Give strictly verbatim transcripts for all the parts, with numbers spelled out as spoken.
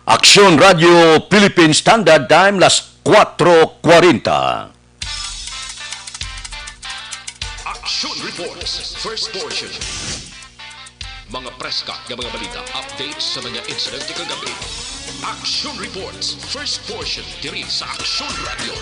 Aksyon Radio Philippine Standard Time, las kuwatro kwarenta. Action Reports, first portion. Mga preska nga mga balita, updates sa mga insidente kagabi. Action Reports, first portion, diri sa Action Radio.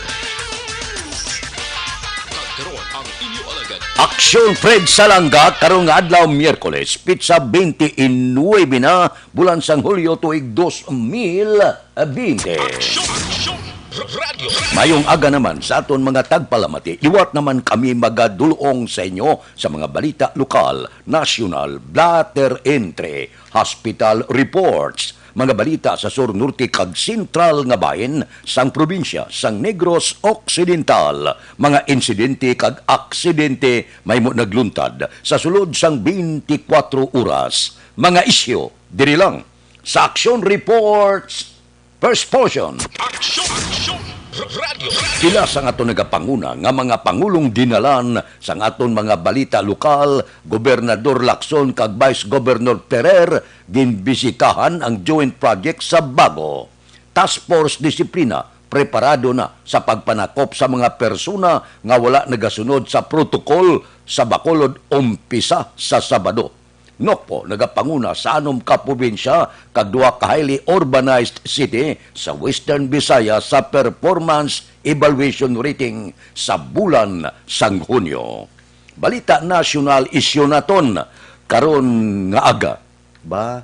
Kag karon ang inyo alagad. Aksyon Fred Salanga, karong nga adlaw, Miyerkules, pitsa twenty-nine na, bulan sang Hulyo, tuig dos mil bente. Action, Action Radio. Mayong aga naman sa aton mga tagpalamati. Liwat naman kami magadul-ong sa inyo sa mga balita lokal, nasyonal, blotter entry, hospital reports, mga balita sa sur, norte, kag sentral nga bahin sang probinsya sang Negros Occidental, mga insidente kag aksidente mahimo nagluntad sa sulod sang twenty-four oras, mga isyu diri lang sa Action Reports, first portion. Action, Action Radio. Pila sang aton nagapanguna nga mga pangulong dinalan sang aton mga balita lokal, Gobernador Lacson kag Vice Governor Ferrer, ginbisitahan ang joint project sa Bago. Task Force Disiplina, preparado na sa pagpanakop sa mga persona nga wala nagasunod sa protocol sa Bacolod umpisa sa Sabado. NOCPO nagapanguna sa anom ka probinsya kag duha ka highly urbanized city sa Western Visayas sa performance evaluation rating sa bulan sang Hunyo. Balita nasyonal, isyu naton karon nga aga. Ba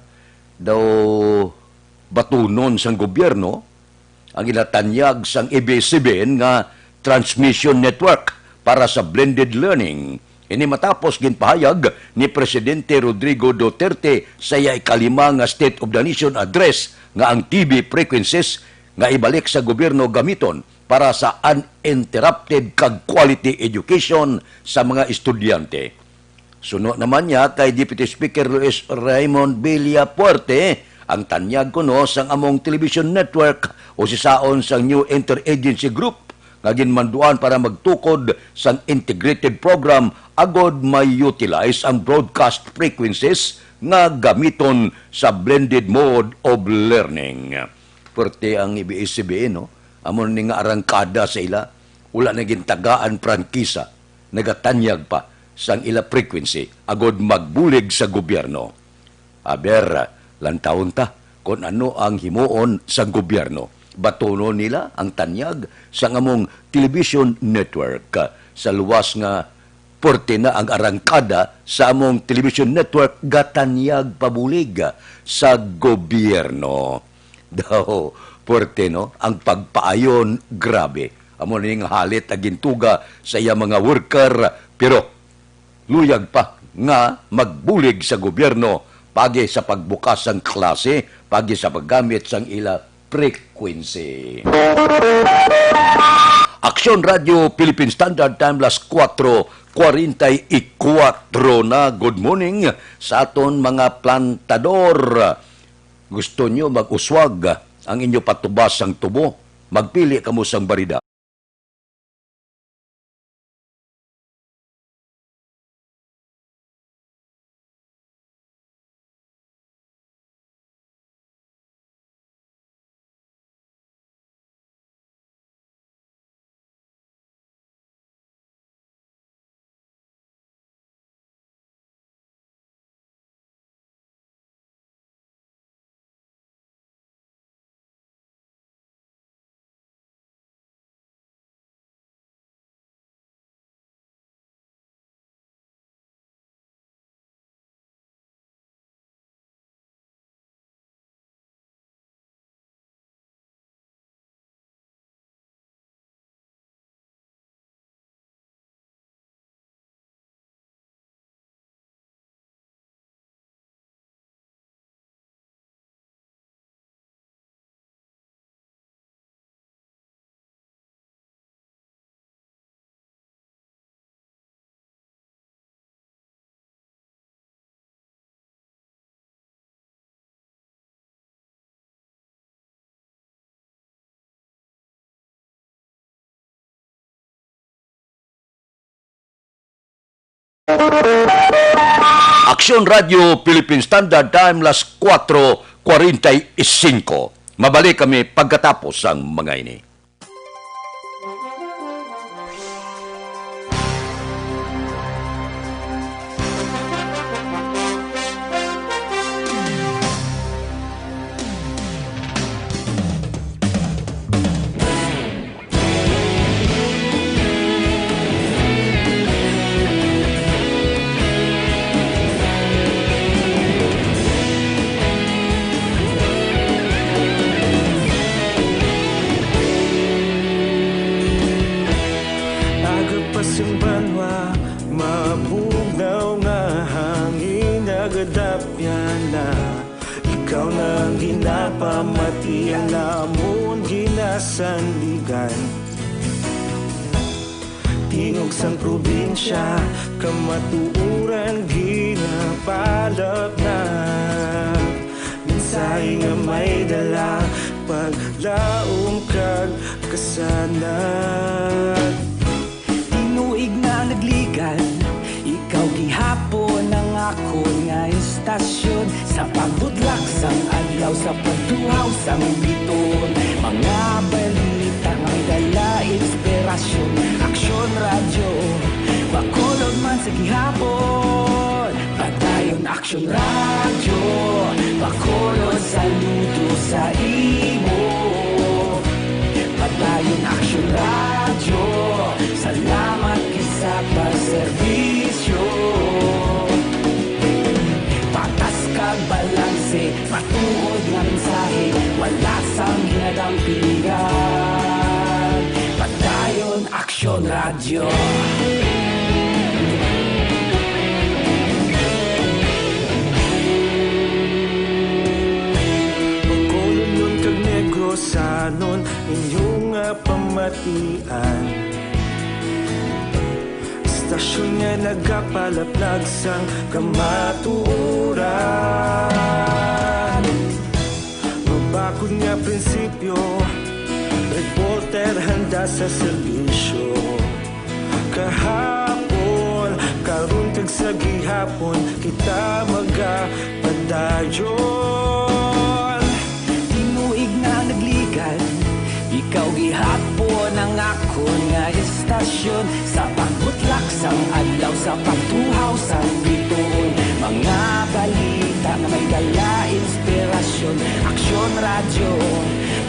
daw batunon sang gobyerno ang ginatanyag sang A B S C B N nga transmission network para sa blended learning. Ini matapos ginpahayag ni Presidente Rodrigo Duterte sa iya ikalima nga State of the Nation Address nga ang T V frequencies nga ibalik sa gobyerno gamiton para sa uninterrupted kag quality education sa mga estudyante. Suno naman niya kay Deputy Speaker Luis Raymond Villafuerte ang tanyag kuno sang among television network, usisaon sang New Interagency Group nga ginmanduan para magtukod sang integrated program agod ma-utilize ang broadcast frequencies nga gamiton sa blended mode of learning. Pwerte ang A B S C B N, no? Amo ni nga arangkada sa ila, wala na gintagaan prangkisa, nagatanyag pa sang ila frequency agod magbulig sa gobyerno. Aber, lantawon ta kon ano ang himuon sang gobyerno. Batunon nila ang tanyag sang among television network. Sa luwas nga pwerte na ang arangkada sa among television network, gatanyag pabulig sa gobyerno. Daw, pwerte, no? Ang pagpaayon, grabe. Amo ni nga halit ang gintuga sa iya mga worker, pero luyag pa nga magbulig sa gobyerno pagi sa pagbukas sang klase, pagi sa paggamit sang ila frequency. Aksyon Radio Philippine Standard Time, las kuwatro kwarenta y kuwatro na. Good morning sa aton mga plantador. Gusto nyo mag-uswag ang inyo patubas sang tubo? Magpili kamo sang barida. Aksyon Radyo Philippine Standard Time, las kuwatro kwarenta y cinco. Mabalik kami pagkatapos sang mga ini. Aga pa sing banwa, mabugnaw nga hangin, nagadapyan na. Ikaw na ang ginapamati, ang amon ginasandigan. Tingog sang probinsya, kamatuoran ginapalapnag. Mensahe nga may dala, paglaom kag kasanag. Tinuig na nagligan, ikaw gihapon ang akon nga istasyon. Sa pagbutlak sang adlaw, sa pagtuhaw sang bituon, mga balita nga may dala inspirasyon. Aksyon Radyo, Bacolod man sa gihapon. Padayon Aksyon Radyo, Bacolod, saludo sa imo. Padayon Aksyon Radyo, salamat gid sa pagserbisyo. Patas kag balanse, matuod nga mensahe, wala sang ginadampigan. Padayon Aksyon Radyo. Bacolodnon kag Negrosanon, inyo nga pamatian. Istasyon nga nagapalaplag sang kamatuoran. Mabakod nga prinsipyo, reporter handa sa serbisyo. Kahapon, karon kag sa gihapon, kita magapadayon. Tinuig nga nagligan, ikaw gihapon ang akon nga istasyon. Sa pagbutlak sang adlaw, sa pagtuhaw sang bituon, mga balita nga may dala inspirasyon. Aksyon Radyo,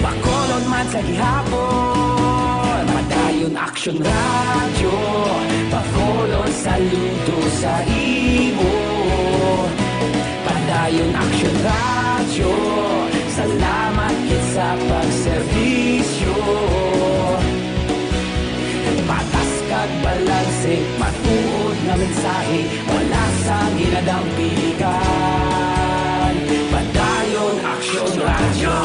Bacolod man sa gihapon. Padayon Aksyon Radyo, Bacolod, saludo sa imo. Padayon Aksyon Radyo, salamat gid sa pagserbisyo. Patas kag balanse, matuod nga mensahe, wala sang ginadampigan. Padayon Aksyon Radyo.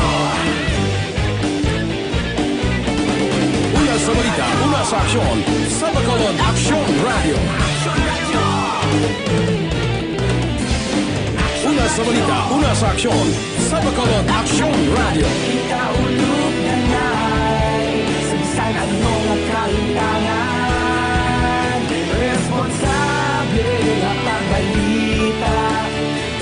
Una sa balita, una sa aksyon, sa Bacolod Aksyon Radyo. Una sa balita, una sa aksyon, sa Bacolod Aksyon Radyo. Kita ulog na nay, sa bisan ano nga kalintangan, responsable nga pagbalita,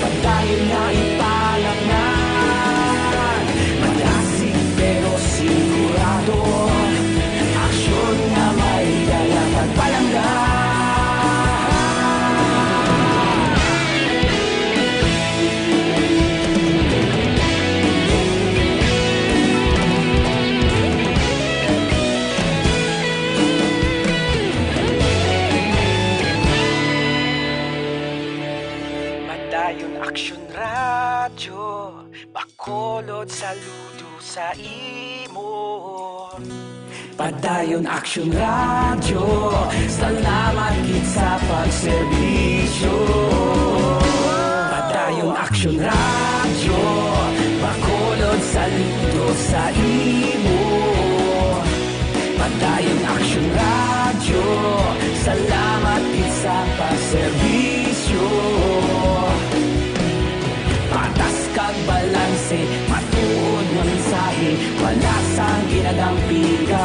padayon nga ipalapngan. Madasig pero sigurado, aksyon nga may dala pagpalangga. Padayon Aksyon Radyo, Bacolod, saludo sa imo. Padayon Aksyon Radyo, salamat gid sa pagserbisyo. Padayon Aksyon Radyo, Bacolod, saludo sa imo. Padayon Aksyon Radyo, salamat gid sa pagserbisyo. Patas kag balanse, matuod nga mensahe, wala sang ginadampigan.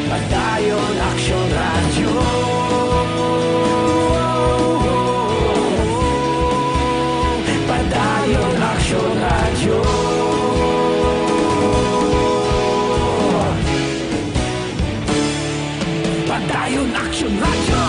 Padayon Aksyon Radyo. Padayon Action Radyo!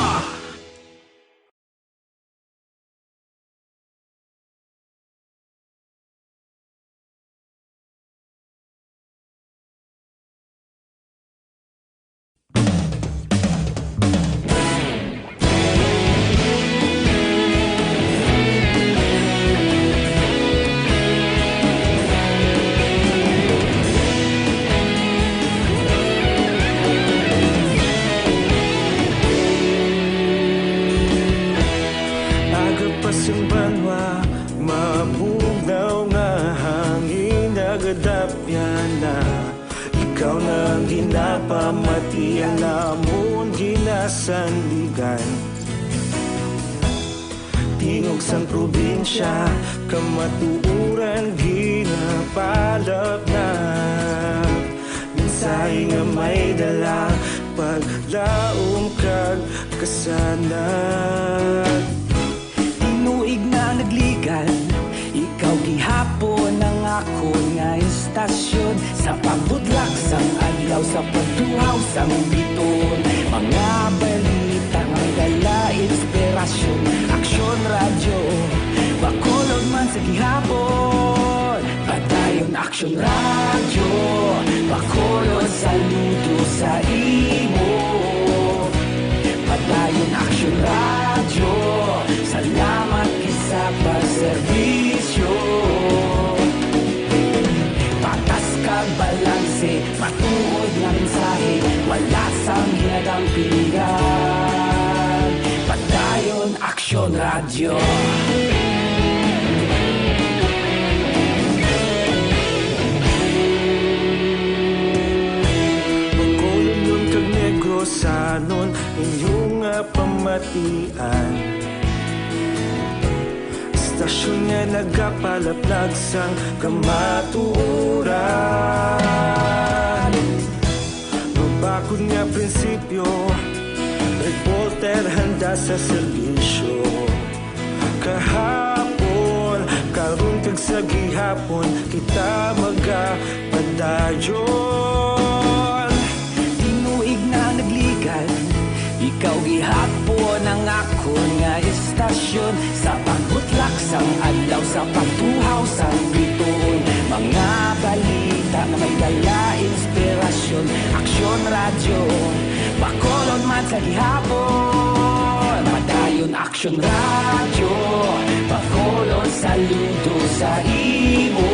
Aga pa sang banwa, mabugnaw nga hangin nagadapyan na. Ikaw na ang ginapamati, ang amon ginasandigan. Tingog sang probinsya, kamatuoran ginapalapnag. Mensahe nga may dala, paglaom kag kasanag. Tinuig na nagligan, ikaw gihapon ang akon nga istasyon. Sa pagbudlak sang adlaw, sa pagtuhaw sang bituon, mga balita nga may dala inspirasyon. Aksyon Radyo Bacolod man sa gihapon. Padayon Aksyon Radyo Bacolod, saludo sa imo. Padayon Aksyon Radyo, salamat kisa pagserbisyo. Patas kag balanse, matuod nga mensahe, wala sang ginadampingan. Padayon Aksyon Radyo. Bacolodnon kag Negrosanon, inyo nga pamatian. Istasyon nga nagapalaplag sang kamatuoran. Mabakod nga prinsipyo, reporter handa sa serbisyo. Kahapon, karon kag sa gihapon, kita magapadayon. Tinuig na nagligan, ikaw gihapon ang akon nga istasyon. Sa pagbutlak sang adlaw, sa pagtuhaw sang bituon, mga balita nga may dala inspirasyon. Aksyon Radyo Bacolod man sa gihapon. Padayon Aksyon Radyo Bacolod, saludo sa imo.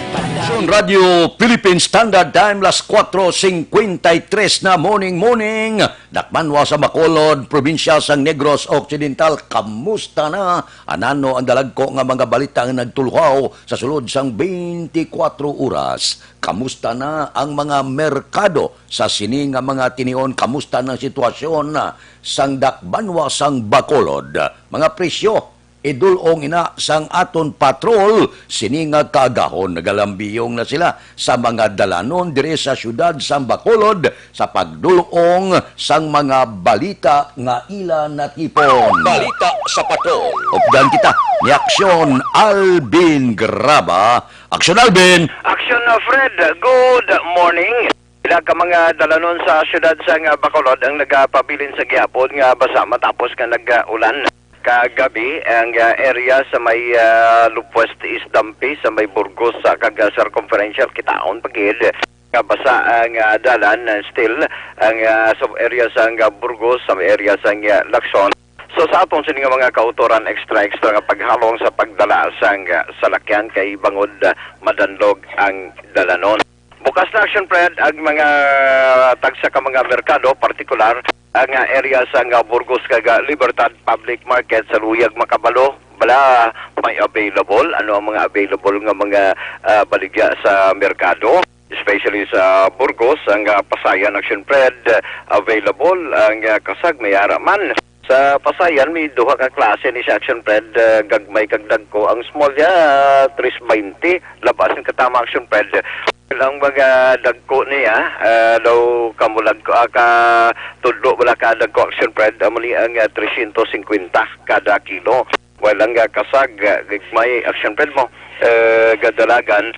Padayon Aksyon Radyo Philippine Standard Time, las cuatro cincuenta y tres na, morning, morning. Dakbanwa sa Bacolod, probinsya sang Negros Occidental, kamusta na? Anano ang dalagko nga mga balita nga nagtuluhaw sa sulod sang twenty-four oras? Kamusta na ang mga merkado sa sini nga mga tinion? Kamusta na ang sitwasyon sang dakbanwa sang Bacolod? Mga presyo, idul-ong ina sang aton patrol sini nga kaagahon. Nagalambiyong na sila sa mga dalanon diri sa siyudad sang Bacolod sa pagdul-ong sang mga balita nga ila natipon. Balita sa patrol. Updan kita ni Aksyon Alvin Graba. Aksyon Alvin! Aksyon, uh, Fred, good morning. Pila ka mga dalanon sa siyudad sang, uh, Bacolod ang nagapabilin sa gihapon nga basa matapos nga nag-ulan kagabi. Ang, uh, area sa may, uh, Lupwest East Dampi, sa may Burgos, uh, kag, uh, Circumferential, kitaon pa gid nga basa ang, ah, dalan, ah, still ang, ah, sub-area sang, ah, Burgos, sub-area sang, ah, Lacson. So, sa aton sini nga mga kautoran, extra, extra nga paghalong sa pagdala sang, ah, salakyan kay bangod, ah, madanlog ang dalanon. Bukas na, Action Fred, ang mga tagsa ka mga merkado, partikular ang, ah, area sang, ah, Burgos kag, ah, Libertad Public Market sa Luyag Makabalo. Bala, may available? Ano ang mga available nga mga, ah, baligya sa merkado? Especially sa Burgos, ang, ah, Pasayan, Action Fred, ah, available. Ang, ah, kasag may ara man. Sa Pasayan, may duha ka klase ni sa Action Fred, ah, gagmay kag dagko. Ang small niya, tres baynte. Labas ang katama, Action Fred. Ang mga dagko niya, ah, daw kamulag ko, ah, ka tudlo wala ka dagko, Action Fred, amo ni ang, ah, trescientos cincuenta kada kilo. While ang, ah, kasag, ah, gagmay, Action Fred mo, eh, gadalagan.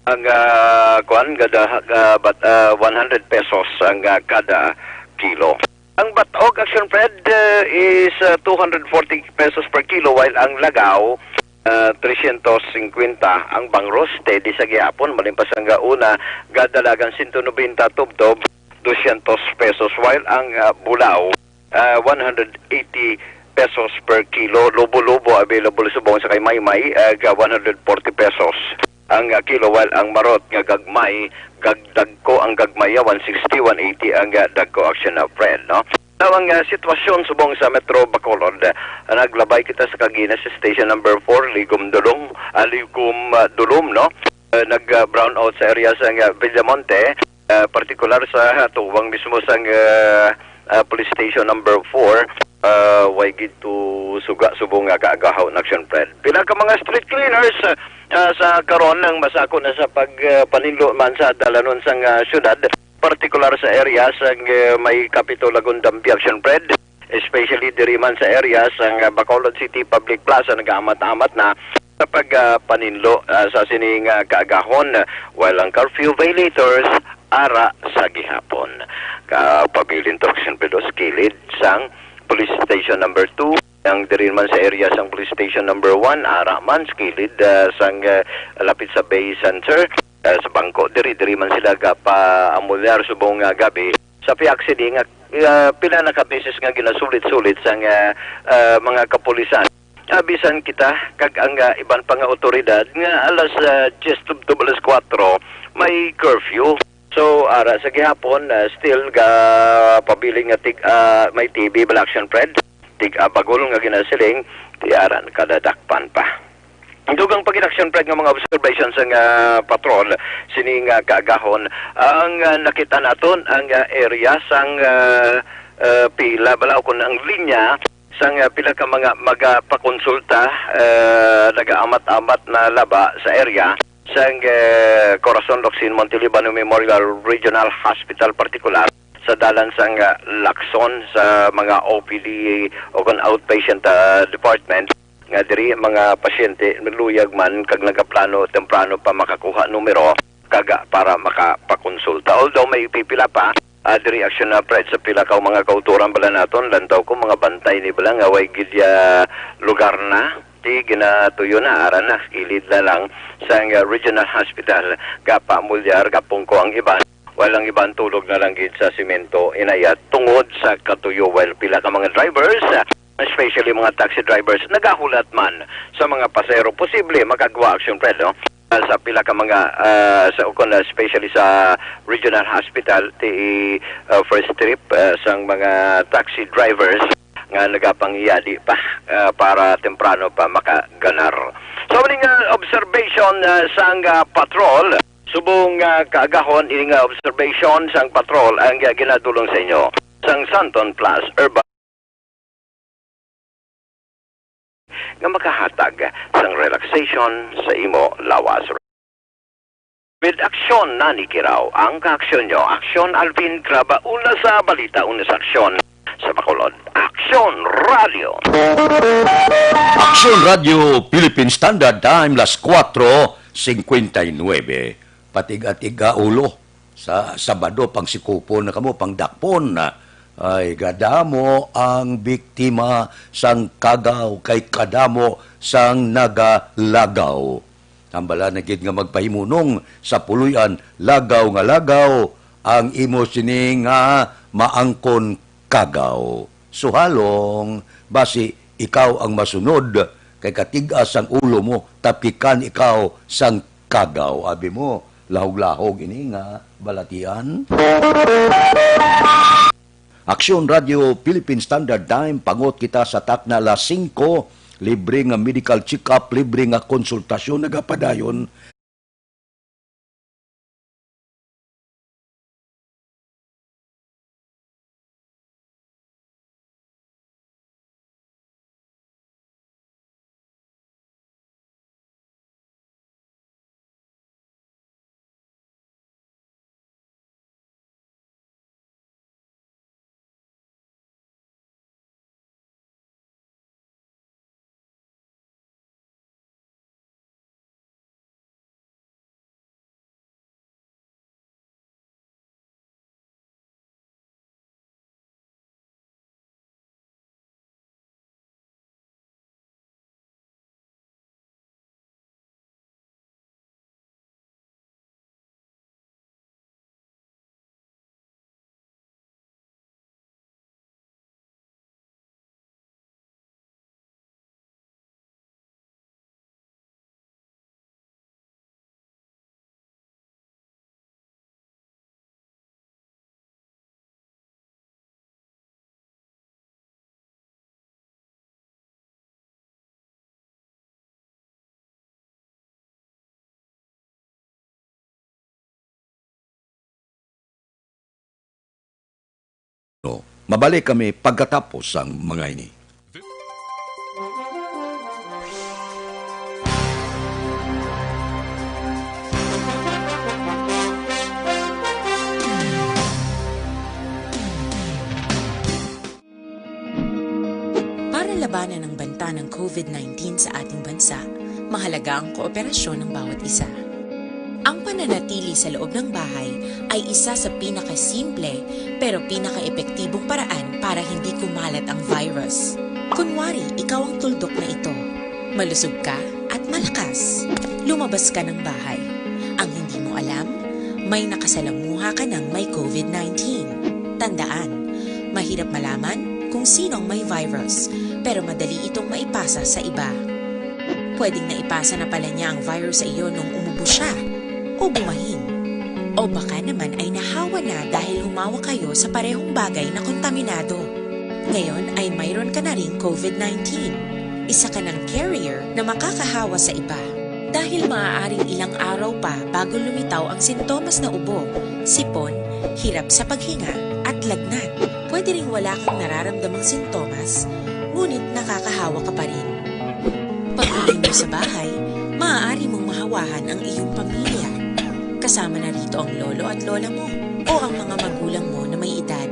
Ang, ah, kuan, kada, ah, bat-, ah, one hundred pesos ang, ah, kada kilo. Ang batok, Action Fred, ah, is, ah, two hundred forty pesos per kilo, while ang lagaw, ah, tresyentos singkwenta. Ang bangros, steady sa gihapon, malimpas ang, ah, una, gadalagan sento nobenta tubtob, dosyentos pesos, while ang, ah, bulaw, ah, one hundred eighty pesos per kilo. Lubo-lubo available subong sa kay Maymay, ah, ga one hundred forty pesos ang, ah, kilo, while ang marot nga gagmay, gag-, dagko ang gagmay, ah, one sixty, one eighty ang, ah, dagko, Action Fred, no? Now, ang, ah, sitwasyon subong sa Metro Bacolod, ah, naglabay kita sa kagina sa station number four, Ligom Dulom, ah, Ligom, ah, Dulom, no? Ah, nag, ah, brown out sa area sa, ah, Villamonte, ah, partikular sa tuwang mismo sang, ah, ah, police station number four, ah, way gid to suga subong nga kaagahaw na, Action Fred. Pila ka mga street cleaners, ah, ah, sa karon ang masako na sa pag, ah, paninlo man sa dalanon sang, ah, syudad, partikular sa area sang, ah, may Capitol Lagundampi, Action Fred, especially diri man sa area sang, ah, Bacolod City Public Plaza nagaamat-amat na sa pag, ah, paninlo, ah, sa sining, ah, kaagahon, while ang curfew violators ara sa gihapon. Kapabilin to, Action Fred, sa kilid sang Police Station number two, ang diri man sa area sang Police Station number one, ara man sa kilid, ah, sang, ah, lapit sa Bay Center, ah, sa bangko diri, diri man sila gapaamulyar subong nga gabi. Sa pihak sini nga, ah, pila na ka beses nga ginasulit-sulit sang, ah, ah, mga kapulisan. Ah, bisan kita kag ang, ah, iban pa nga awtoridad nga alas, ah, diyes tubtob alas kuwatro may curfew. So, ara sa gihapon, ah, still gapabilin nga tig-, ah, may T V bala, Action Fred. Tig-, ah, bagol nga ginasiling, ti ara kadadakpan pa. Dugang pa gid, Action Fred, nga mga observations sang, ah, patrol sini nga kaagahon. Ang, ah, nakita naton ang, ah, area sang, ah, ah, pila bala o kun ang linya sang, ah, pila ka mga magapakonsulta, ah, nagaamat-amat na laba sa area sang, ah, Corazon Locsin Montelibano Memorial Regional Hospital, partikular sa dalan sang, ah, Lacson sa mga O P D o kon outpatient, ah, department, nga diri ang mga pasyente luyag man kag nagaplano temprano pa makakuha numero kag, ah, para makapakonsulta. Although may pipila pa, ah, diri, Action Fred, sa pila ka mga kautoran bala naton, lantaw ko mga bantay ni bala nga way gid, ah, lugar na, ti ginatuyo na, ara na, kilid na lang sang, ah, regional hospital, gapaamulyar, gapungko ang iban. While ang iban tulog na lang gid sa semento, inayat tungod sa katuyo, while pila ka mga drivers, ah, especially mga taxi drivers, nagahulat man sa mga pasahero posible makagwa, Action Fred, no? Ah, sa pila ka mga, ah, sa ukon, especially sa regional hospital, ti, ah, first trip, ah, sang mga taxi drivers nga nagapangyadi pa, ah, para temprano pa makaganar. So, mali nga observation, ah, sang, ah, patrol. Subong, ah, kaagahon, ini nga observation sang patrol ang, ah, ginadulong sa inyo sang Santon Plus Herbal nga makahatag sang relaxation sa imo lawas. With aksyon na ni Kiraw ang kaaksyon nyo. Aksyon Alvin Graba, una sa balita, una sa aksyon sa Bacolod. Aksyon Radio. Aksyon Radio Philippine Standard Time, las kuwatro singkwenta y nuebe. Patiga-tiga ulo. Sa Sabado, pangsikupon na kamo, pangdakpon na. Ay, gadamo ang biktima sang kagaw kay kadamo sang nagalagaw. Tambala na gid nga magpahimunong sa puloy-an, lagaw nga lagaw ang imo sini nga maangkon kagaw. Suhalong, basi ikaw ang masunod, kay katig-a sang ulo mo, tapikan ikaw sang kagaw. Abi mo, lahog-lahog ini nga balatian. Aksyon Radio Philippine Standard Time, pangot kita sa takna alas singko, libre nga medical check-up, libre nga konsultasyon nagapadayon. Mabalik kami pagkatapos sang mga ini. Para labanan ang banta ng COVID nineteen sa ating bansa, mahalaga ang kooperasyon ng bawat isa. Ang pananatili sa loob ng bahay ay isa sa pinakasimple pero pinakaepektibong paraan para hindi kumalat ang virus. Kunwari, ikaw ang tuldok na ito. Malusog ka at malakas. Lumabas ka ng bahay. Ang hindi mo alam, may nakasalamuha ka ng may COVID nineteen. Tandaan, mahirap malaman kung sino ang may virus, pero madali itong maipasa sa iba. Pwedeng naipasa na pala niya ang virus sa iyo nung umubo siya o bumahin. O baka naman ay nahawa na dahil humawak kayo sa parehong bagay na kontaminado. Ngayon ay mayroon ka na ring COVID nineteen. Isa ka ng carrier na makakahawa sa iba. Dahil maaaring ilang araw pa bago lumitaw ang sintomas na ubo, sipon, hirap sa paghinga, at lagnat. Pwede ring wala kang nararamdamang sintomas, ngunit nakakahawa ka pa rin. Pag-uwi mo sa bahay, maaari mong mahawahan ang iyong pamilya. Kasama na rito ang lolo at lola mo o ang mga magulang mo na may edad.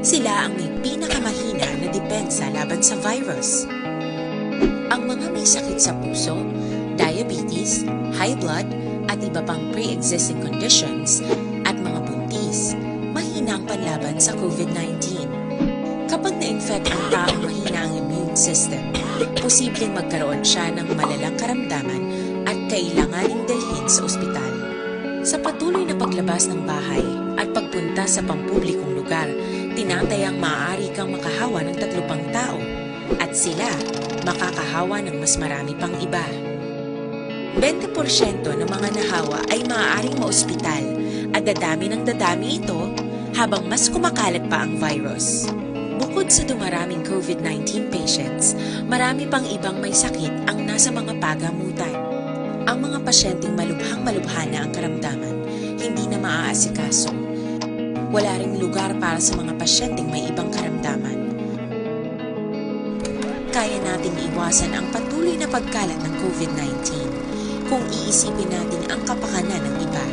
Sila ang may pinakamahina na depensa laban sa virus. Ang mga may sakit sa puso, diabetes, high blood, at iba pang pre-existing conditions, at mga buntis, mahina ang panlaban sa COVID nineteen. Kapag na-infect ang taong mahina ang immune system, posibleng magkaroon siya ng malalang karamdaman at kailanganing dalhin sa ospital. Sa patuloy na paglabas ng bahay at pagpunta sa pampublikong lugar, tinatayang maaari kang makahawa ng tatlo pang tao at sila makakahawa ng mas marami pang iba. Bente porsyento ng mga nahawa ay maaaring maospital at dadami ng dadami ito habang mas kumakalat pa ang virus. Bukod sa dumaraming COVID nineteen patients, marami pang ibang may sakit ang nasa mga pagamutan. Ang mga pasyenteng malubhang-malubha na ang karamdaman, hindi na maaasikaso. Wala ring lugar para sa mga pasyenteng may ibang karamdaman. Kaya nating iwasan ang patuloy na pagkalat ng COVID nineteen kung iisipin natin ang kapakanan ng iba.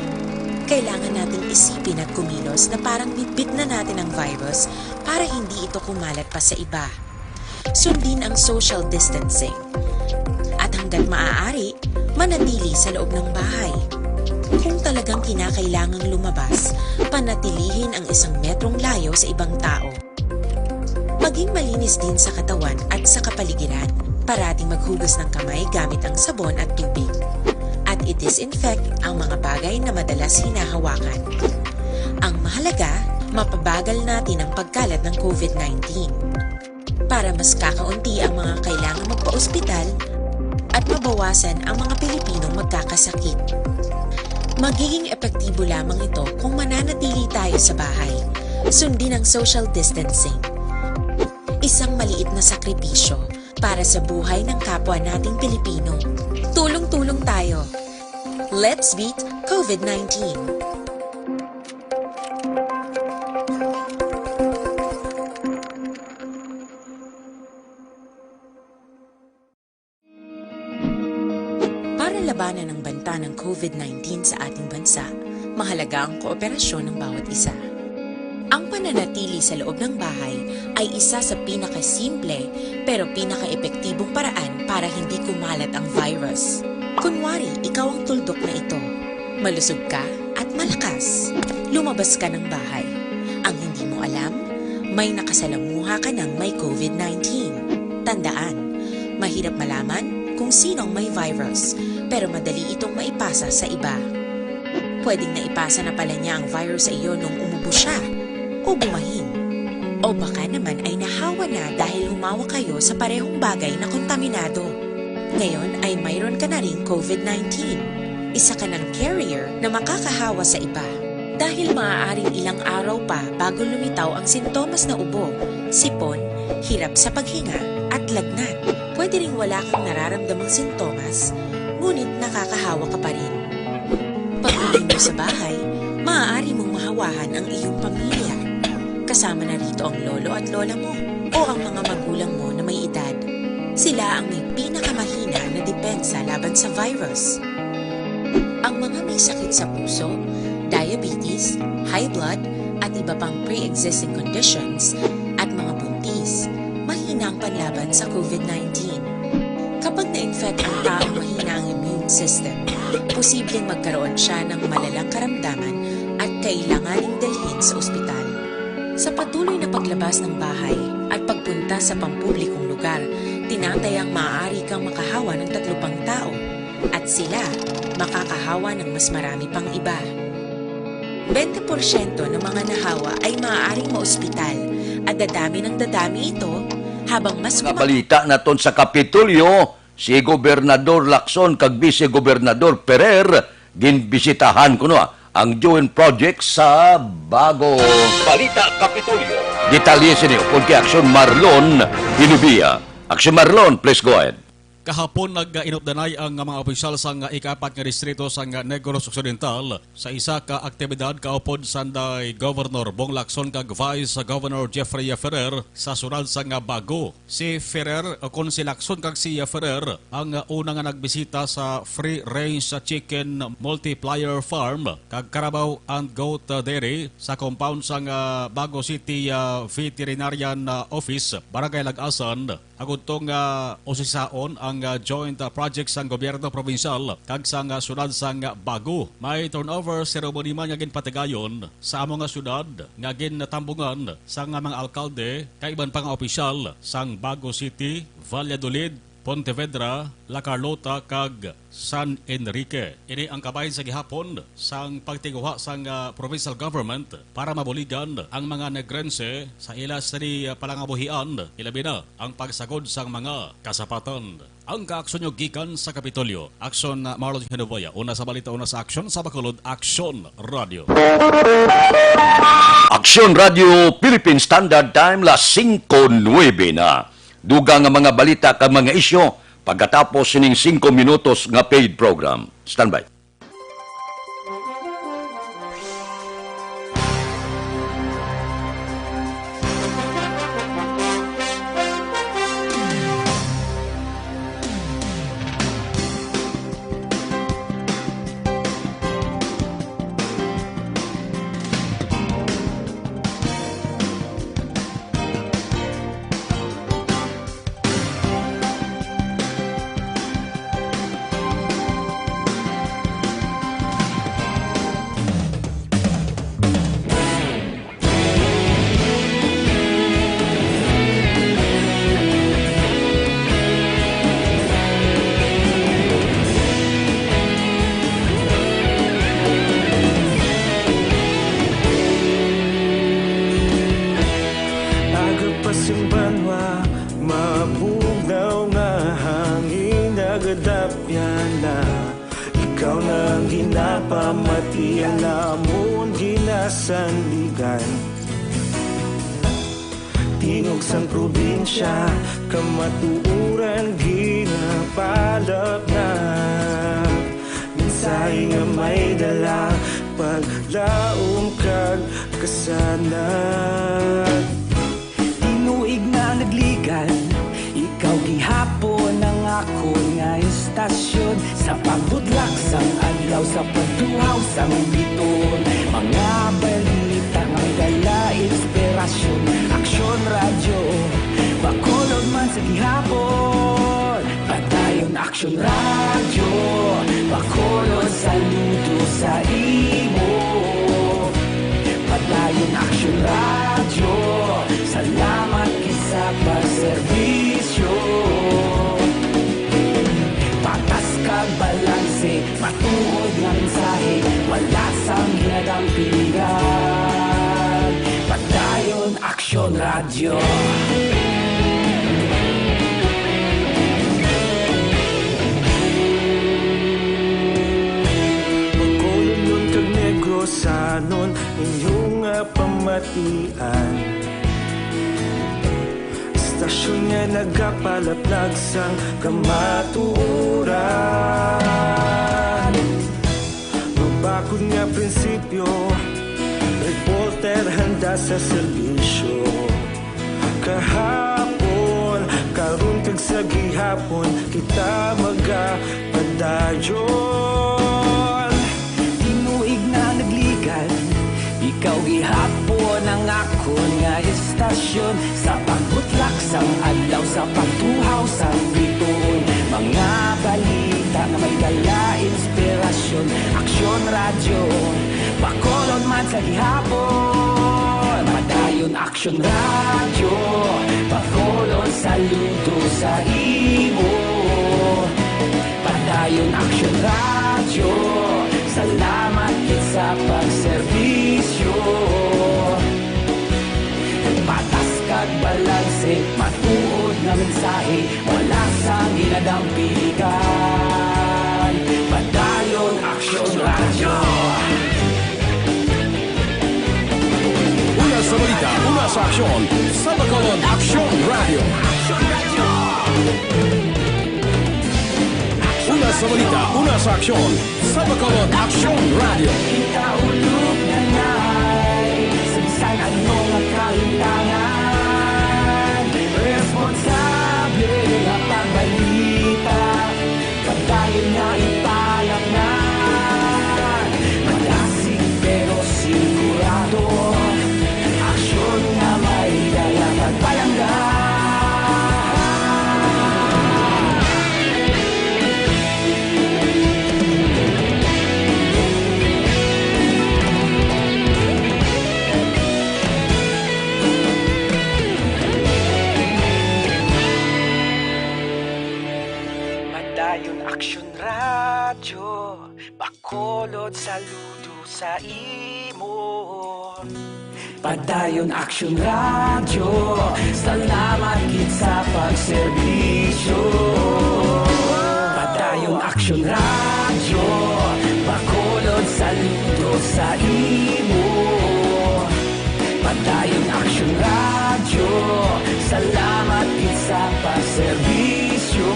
Kailangan nating isipin at kumilos na parang bitbit na natin ang virus para hindi ito kumalat pa sa iba. Sundin ang social distancing. At hanggat maaari, manatili sa loob ng bahay. Kung talagang kinakailangang lumabas, panatilihin ang isang metrong layo sa ibang tao. Maging malinis din sa katawan at sa kapaligiran. Parating maghugas ng kamay gamit ang sabon at tubig. At i-disinfect ang mga bagay na madalas hinahawakan. Ang mahalaga, mapabagal natin ang pagkalat ng COVID nineteen. Para mas kakaunti ang mga kailangang magpa-ospital at mabawasan ang mga Pilipinong magkakasakit. Magiging epektibo lamang ito kung mananatili tayo sa bahay. Sundin ang social distancing. Isang maliit na sakripisyo para sa buhay ng kapwa nating Pilipino. Tulong-tulong tayo. Let's beat COVID nineteen. Para labanan ang banta ng COVID nineteen sa ating bansa, mahalaga ang kooperasyon ng bawat isa. Ang pananatili sa loob ng bahay ay isa sa pinakasimple pero pinakaepektibong paraan para hindi kumalat ang virus. Kunwari, ikaw ang tuldok na ito. Malusog ka at malakas. Lumabas ka ng bahay. Ang hindi mo alam, may nakasalamuha ka ng may COVID nineteen. Tandaan, mahirap malaman kung sino ang may virus, pero madali itong maipasa sa iba. Pwedeng naipasa na pala niya ang virus sa iyo nung umubo siya o bumahin. O baka naman ay nahawa na dahil humawak kayo sa parehong bagay na kontaminado. Ngayon ay mayroon ka na ring COVID nineteen. Isa ka ng carrier na makakahawa sa iba. Dahil maaaring ilang araw pa bago lumitaw ang sintomas na ubo, sipon, hirap sa paghinga, at lagnat. Pwede ring wala kang nararamdamang sintomas, ngunit nakakahawa ka pa rin. Pag-uwi mo sa bahay, maaari mong mahawahan ang iyong pamilya. Kasama na rito ang lolo at lola mo o ang mga magulang mo na may edad. Sila ang may pinakamahina na depensa laban sa virus. Ang mga may sakit sa puso, diabetes, high blood, at iba pang pre-existing conditions, at mga buntis, mahina ang panlaban sa covid nineteen. Kapag na-infect ang taong mahina ang immune system, posibleng magkaroon siya ng malalang karamdaman at kailanganing dalhin sa ospital. Sa patuloy na paglabas ng bahay at pagpunta sa pampublikong lugar, tinatayang maaari kang makahawa ng tatlo pang tao at sila makakahawa ng mas marami pang iba. Bente porsyento ng mga nahawa ay maaaring maospital at dadami ng dadami ito habang mas Mga uma- balita naton sa Kapitolyo, si Gobernador Lacson kag Vice Gobernador Ferrer ginbisitahan kuno ang U N project sa Bago. Balita Kapitolyo. Detalye sini upod kay Aksyon Marlon Ilubia. Aksyon Marlon, please go ahead. Kahapon, nag-inupdanay ang mga opisyal sang ikaapat nga distrito sang Negros Occidental sa isa ka aktibidad kaupod sanday Governor Bong Lacson kag Vice Governor Jeffrey Ferrer sa syudad sang Bago. Si Ferrer, o kon si Lacson kag si Ferrer, ang una nga nagbisita sa Free Range Chicken Multiplier Farm kag Carabao and Goat Dairy sa compound sang Bago City, ah, Veterinarian, ah, Office, Barangay Lagasan. Agud to nga usisaon ang, ah, joint, ah, project sang gobyerno probinsyal kag sang, ah, syudad sang Bago. May turnover ceremony man nga ginpatigayon sa amo nga syudad nga ginatambungan sang, ah, mga alkalde kag iban pa nga opisyal sang Bago City, Valladolid, Pontevedra, La Carlota, kag San Enrique. Ini ang kabahin sa gihapon sang pagtinguha sang, ah, provincial government para mabuligan ang mga Negrense sa ila sini, ah, palangabuhian, ilabi na ang pagsagod sang mga kasapatan. Ang kaaksyon nyo gikan sa Kapitolyo. Aksyon, ah, Marlon Genoboya. Una sa balita, una sa aksyon, sa Bacolod, Aksyon Radio. Aksyon Radio Philippine Standard Time, las singko nuebe na. Dugang nga mga balita kag mga isyu pagkatapos sining singko minutos nga paid program. Standby. Aga pa sing banwa, mabugnaw nga hangin nagadapyan na. Ikaw na ang ginapamati, ang amon ginasandigan. Tingog sang probinsya, kamatuoran ginapalapnag. Mensahe nga may dala, paglaom kag kasanag. Tinuig na nagligan, ikaw gihapon ang akon nga istasyon. Sa pagbudlak sang adlaw, sa pagtuhaw sang biton, mga balita nga may dala inspirasyon. Aksyon Radyo, Bacolod man sa gihapon. Padayon Aksyon Radyo, Bacolod, saludo sa imo. Padayon Aksyon Radyo, salamat gid sa pagserbisyo. Patas kag balanse, matuod nga mensahe, wala sang ginadampingan. Padayon Aksyon Radyo. Bacolodnon kag Negrosanon, inyo nga pamatian. Istasyon nga nagapalaplag sang kamatuoran. Mabakod nga prinsipyo, reporter Handa sa serbisyo kahapon, karon kag sa gihapon, kita magapadayon. Tinuig na nagligan, ikaw gihapon ang akon nga istasyon. Sa pagbutlak sang adlaw, sa pagtuhaw sang bituon, mga balita nga may dala inspirasyon. Aksyon Radyo, Bacolod man sa gihapon. Padayon Aksyon Radyo, Bacolod, saludo sa imo. Padayon Aksyon Radyo, salamat gid sa pagserbisyo. Patas kag balanse, matuod nga mensahe, wala sang ginadampigan. Padayon Aksyon Radyo. Una sa balita, una sa aksyon, sa Bacolod Aksyon Radyo. Una sa balita, una sa aksyon, sa Bacolod Aksyon Radyo. Ikaulo na na'y sa bisan ano nga kahintangan, responsable nga pagbalita, padayon nga ipalapnan. Madasig pero sigurado, aksyon nga may dala pagpalangga. Padayon Aksyon Radyo, Bacolod, saludo sa imo. Padayon Aksyon Radyo, salamat gid sa pagserbisyo. Padayon Aksyon Radyo, Bacolod, saludo sa imo. Padayon Aksyon Radyo, salamat gid sa pagserbisyo.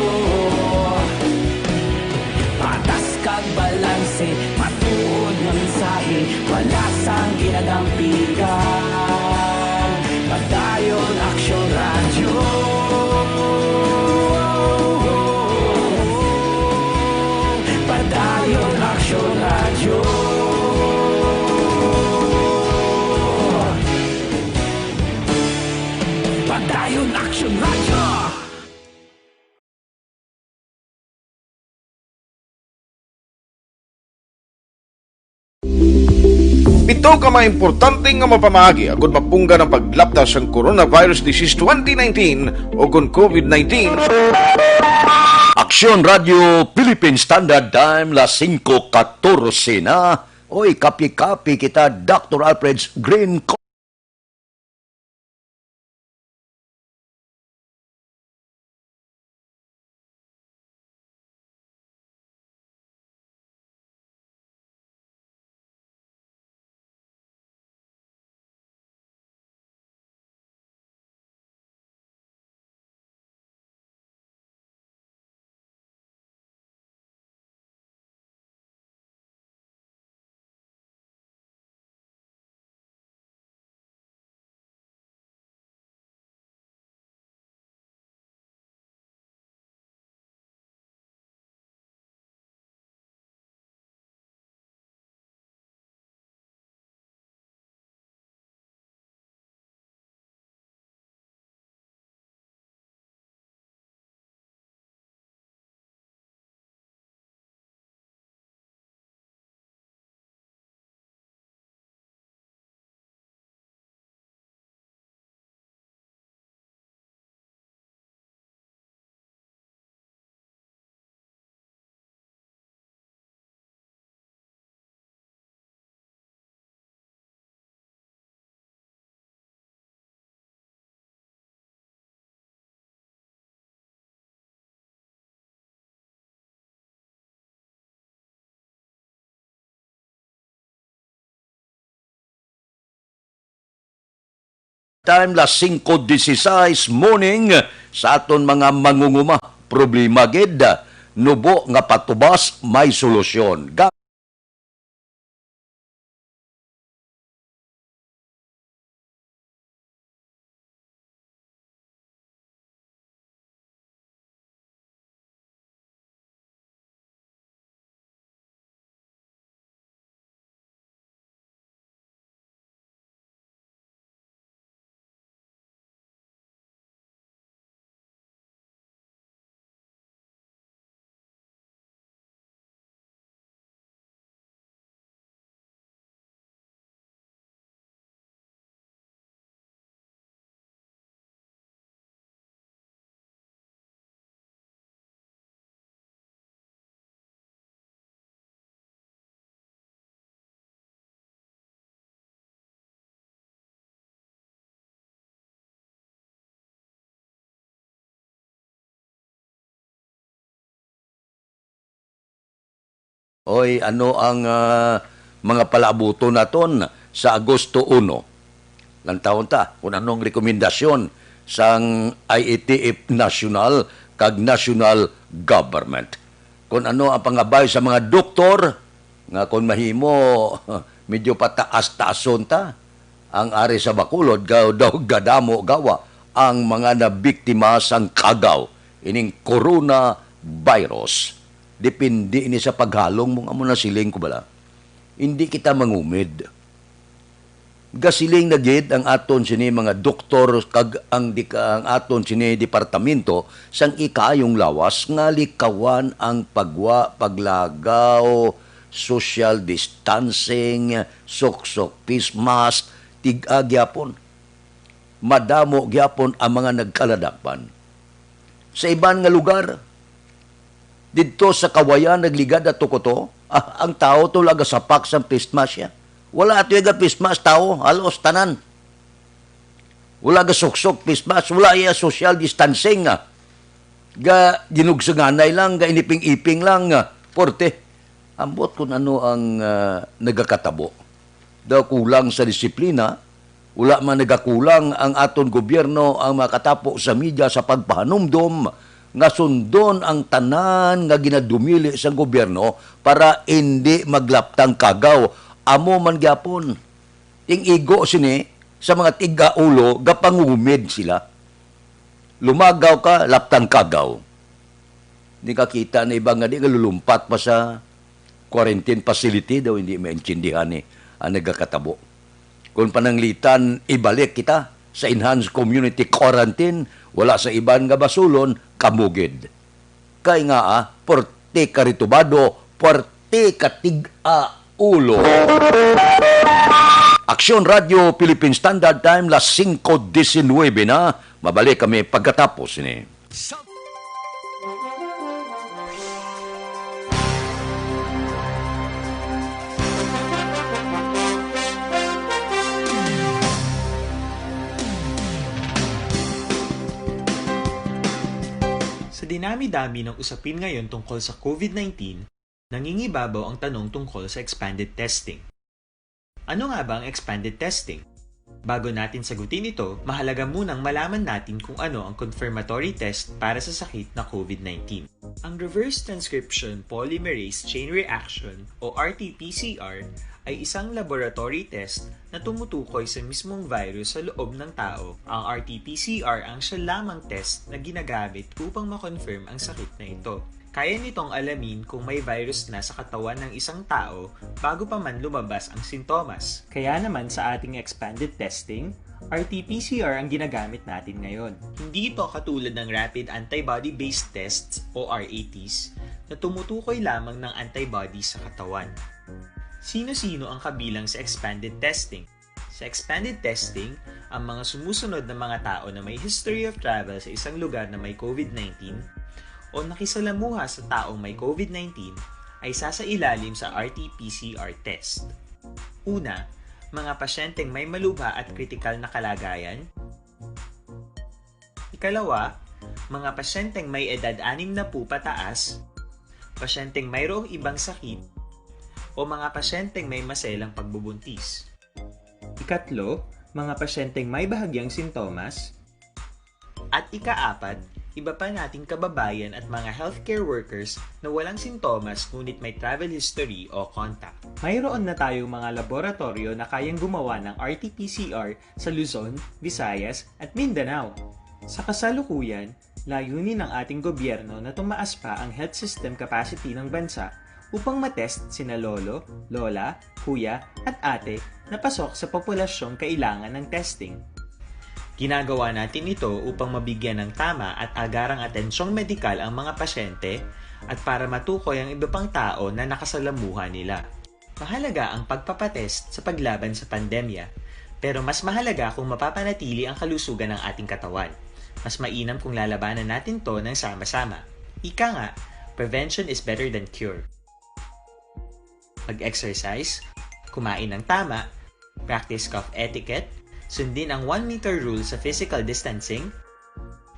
Patas kag balanse, matuod nga mensahe, wala sang ginadampigan. Padayon Aksyon Radyo. Padayon Aksyon Radyo. Padayon Aksyon Radyo. Pito ka mga importante nga mga pamaagi agud mapunggan ang paglapda sang coronavirus disease twenty nineteen o kon COVID nineteen. Aksyon Radyo Philippine Standard Time, las singko katorse na. Oy, kape-kape kita, Doctor Alfred's Green Co- Time, las singko dieciséis morning sa aton mga mangunguma. Problema gid, nubo nga patubas may solusyon. Ga- Oy, ano ang, ah, mga palaabuton naton sa Agosto uno? Lantawon ta kung anong rekomendasyon sang I A T F National kag National Government. Kung ano ang pangabay sa mga doktor nga kung mahimo, medyo pataas-taason ta ang ari sa Bacolod, gaw daw gadamo gawa ang mga nabiktima sang kagaw ining coronavirus. Depende ini sa paghalong mo nga mo nasiling ko bala. Hindi kita mangumid. Gasiling na gid ang aton sini mga doktor kag ang di-, ang aton sini departamento sang ikayong lawas nga likawan ang pagwa, paglagaw, social distancing, suksok, face mask, tig-a gyapon. Madamo gyapon ang mga nagkaladakpan. Sa iban nga lugar, didto sa Kawayan, nagligad ato ko to, ah, ang tao to nagasapak sang face mask siya. Wala ato nga face mask, tao, halos tanan. Wala gasuksok face mask, wala iya social distancing, ah. Ga ginugsunganay lang, ga iniping-iping lang, ah, porte. Ambot kung ano ang, ah, nagakatabo. Daw kulang sa disiplina, wala man nagakulang ang aton gobyerno ang makatapo sa media sa pagpahanumdom nga sundon ang tanan nga ginadumili sang gobyerno para indi maglaptang kagaw. Amo man gyapon, ting-igo sini sa mga tig-a ulo, gapangumid sila. Lumagaw ka, laptang kagaw. Di ka kita na iba nga di ka lulumpat pa sa quarantine facility daw, hindi maintindihan ni ang nagakatabo. Kung pananglitan, ibalik kita sa enhanced community quarantine, wala sa iban nga basulon, kamugid. Kay nga, ah, porte ka ritubado, porte ka tig-a ulo. Aksyon Radio Philippine Standard Time, las singko disinwebe na. Mabalik kami pagkatapos ni. Sa dinami-dami ng usapin ngayon tungkol sa COVID nineteen, nangingibabaw ang tanong tungkol sa expanded testing. Ano nga ba ang expanded testing? Bago natin sagutin ito, mahalaga munang malaman natin kung ano ang confirmatory test para sa sakit na COVID nineteen. Ang reverse transcription polymerase chain reaction o R T P C R ay isang laboratory test na tumutukoy sa mismong virus sa loob ng tao. Ang R T P C R ang siya lamang test na ginagamit upang ma-confirm ang sakit na ito. Kaya nitong alamin kung may virus na sa katawan ng isang tao bago pa man lumabas ang sintomas. Kaya naman sa ating expanded testing, R T P C R ang ginagamit natin ngayon. Hindi ito katulad ng rapid antibody-based tests o R A Ts na tumutukoy lamang ng antibody sa katawan. Sino-sino ang kabilang sa expanded testing? Sa expanded testing, ang mga sumusunod na mga tao na may history of travel sa isang lugar na may COVID nineteen o nakisalamuha sa taong may COVID nineteen ay sasailalim sa R T P C R test. Una, mga pasyenteng may malubha at kritikal na kalagayan. Ikalawa, mga pasyenteng may edad anim na po pataas, pasyenteng mayroong ibang sakit, o mga pasyenteng may maselang pagbubuntis. Ikatlo, mga pasyenteng may bahagyang sintomas. At ikaapat, iba pa nating kababayan at mga healthcare workers na walang sintomas ngunit may travel history o contact. Mayroon na tayong mga laboratoryo na kayang gumawa ng R T P C R sa Luzon, Visayas, at Mindanao. Sa kasalukuyan, layunin ng ating gobyerno na tumaas pa ang health system capacity ng bansa upang matest sina lolo, lola, kuya, at ate na pasok sa populasyong kailangan ng testing. Ginagawa natin ito upang mabigyan ng tama at agarang atensyong medikal ang mga pasyente at para matukoy ang iba pang tao na nakasalamuha nila. Mahalaga ang pagpapatest sa paglaban sa pandemya, pero mas mahalaga kung mapapanatili ang kalusugan ng ating katawan. Mas mainam kung lalabanan natin 'to ng sama-sama. Ika nga, prevention is better than cure. Mag-exercise, kumain ng tama, practice cough etiquette, sundin ang one meter rule sa physical distancing,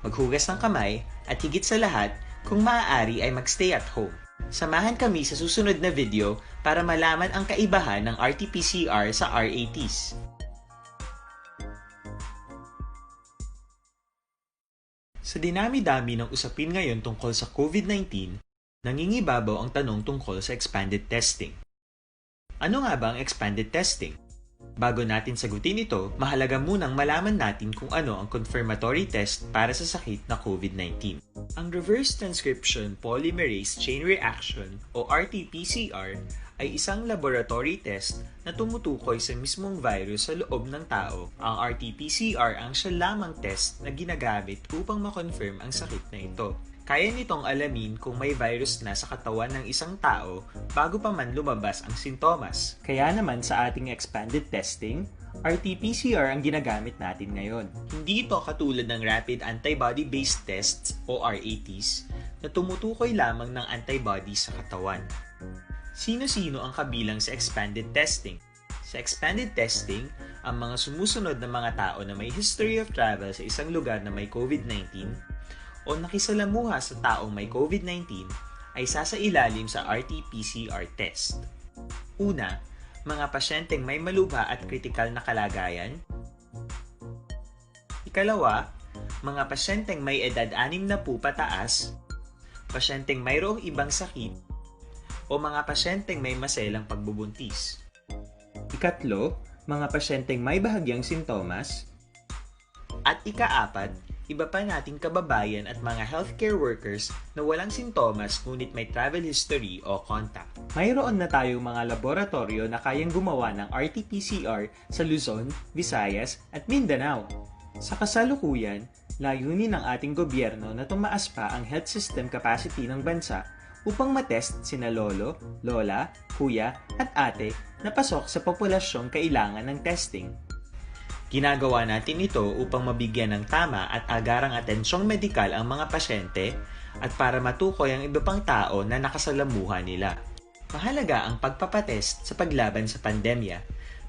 maghugas ng kamay, at higit sa lahat, kung maaari ay mag-stay at home. Samahan kami sa susunod na video para malaman ang kaibahan ng R T P C R sa R A Ts. Sa dinami-dami ng usapin ngayon tungkol sa COVID nineteen, nangingibabaw ang tanong tungkol sa expanded testing. Ano nga ba ang expanded testing? Bago natin sagutin ito, mahalaga munang malaman natin kung ano ang confirmatory test para sa sakit na COVID nineteen. Ang reverse transcription polymerase chain reaction o R T P C R ay isang laboratory test na tumutukoy sa mismong virus sa loob ng tao. Ang R T P C R ang siya lamang test na ginagamit upang ma-confirm ang sakit na ito. Kaya nitong alamin kung may virus na sa katawan ng isang tao bago pa man lumabas ang sintomas. Kaya naman sa ating expanded testing, R T P C R ang ginagamit natin ngayon. Hindi ito katulad ng rapid antibody-based tests o R A Ts na tumutukoy lamang ng antibody sa katawan. Sino-sino ang kabilang sa expanded testing? Sa expanded testing, ang mga sumusunod na mga tao na may history of travel sa isang lugar na may COVID nineteen o nakisalamuha sa taong may COVID nineteen ay sasailalim sa R T P C R test. Una, mga pasyenteng may malubha at kritikal na kalagayan. Ikalawa, mga pasyenteng may edad anim na po pataas, pasyenteng mayroong ibang sakit, o mga pasyenteng may maselang pagbubuntis. Ikatlo, mga pasyenteng may bahagyang sintomas. At ikaapat, iba pa nating kababayan at mga healthcare workers na walang sintomas ngunit may travel history o contact. Mayroon na tayong mga laboratoryo na kayang gumawa ng R T P C R sa Luzon, Visayas, at Mindanao. Sa kasalukuyan, layunin ng ating gobyerno na tumaas pa ang health system capacity ng bansa upang matest sina lolo, lola, kuya, at ate na pasok sa populasyong kailangan ng testing. Ginagawa natin ito upang mabigyan ng tama at agarang atensyong medikal ang mga pasyente at para matukoy ang iba pang tao na nakasalamuha nila. Mahalaga ang pagpapatest sa paglaban sa pandemya,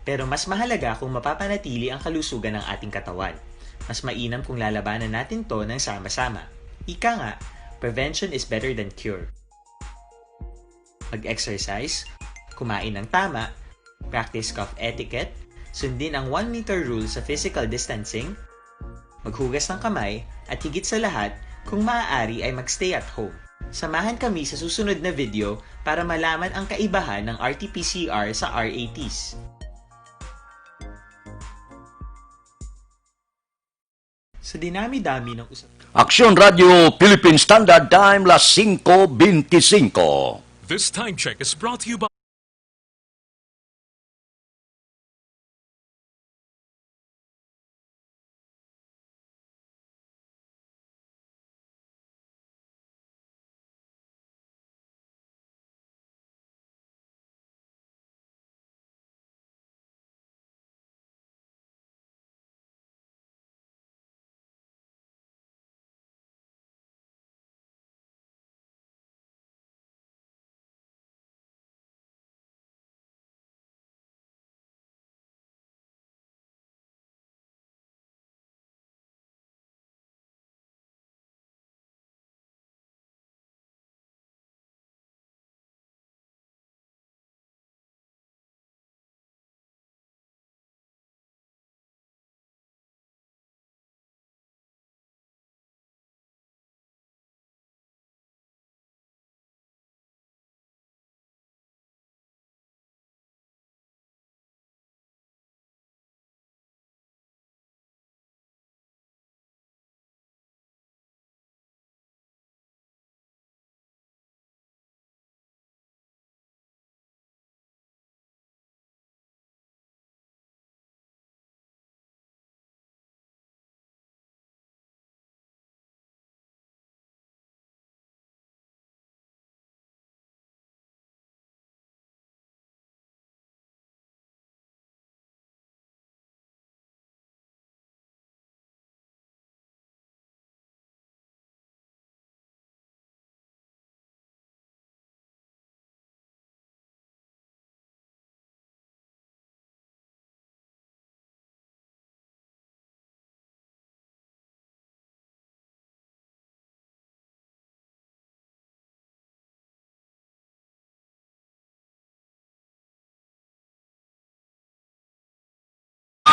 pero mas mahalaga kung mapapanatili ang kalusugan ng ating katawan. Mas mainam kung lalabanan natin to ng sama-sama. Ika nga, prevention is better than cure. Mag-exercise, kumain ng tama, practice cough etiquette, sundin ang one meter rule sa physical distancing, maghugas ng kamay, at higit sa lahat, kung maaari ay mag-stay at home. Samahan kami sa susunod na video para malaman ang kaibahan ng R T P C R sa R A Ts. Sa dinami-dami ng usap- Aksyon Radio Philippine Standard Time, las singko beintisinko. This time check is brought to you by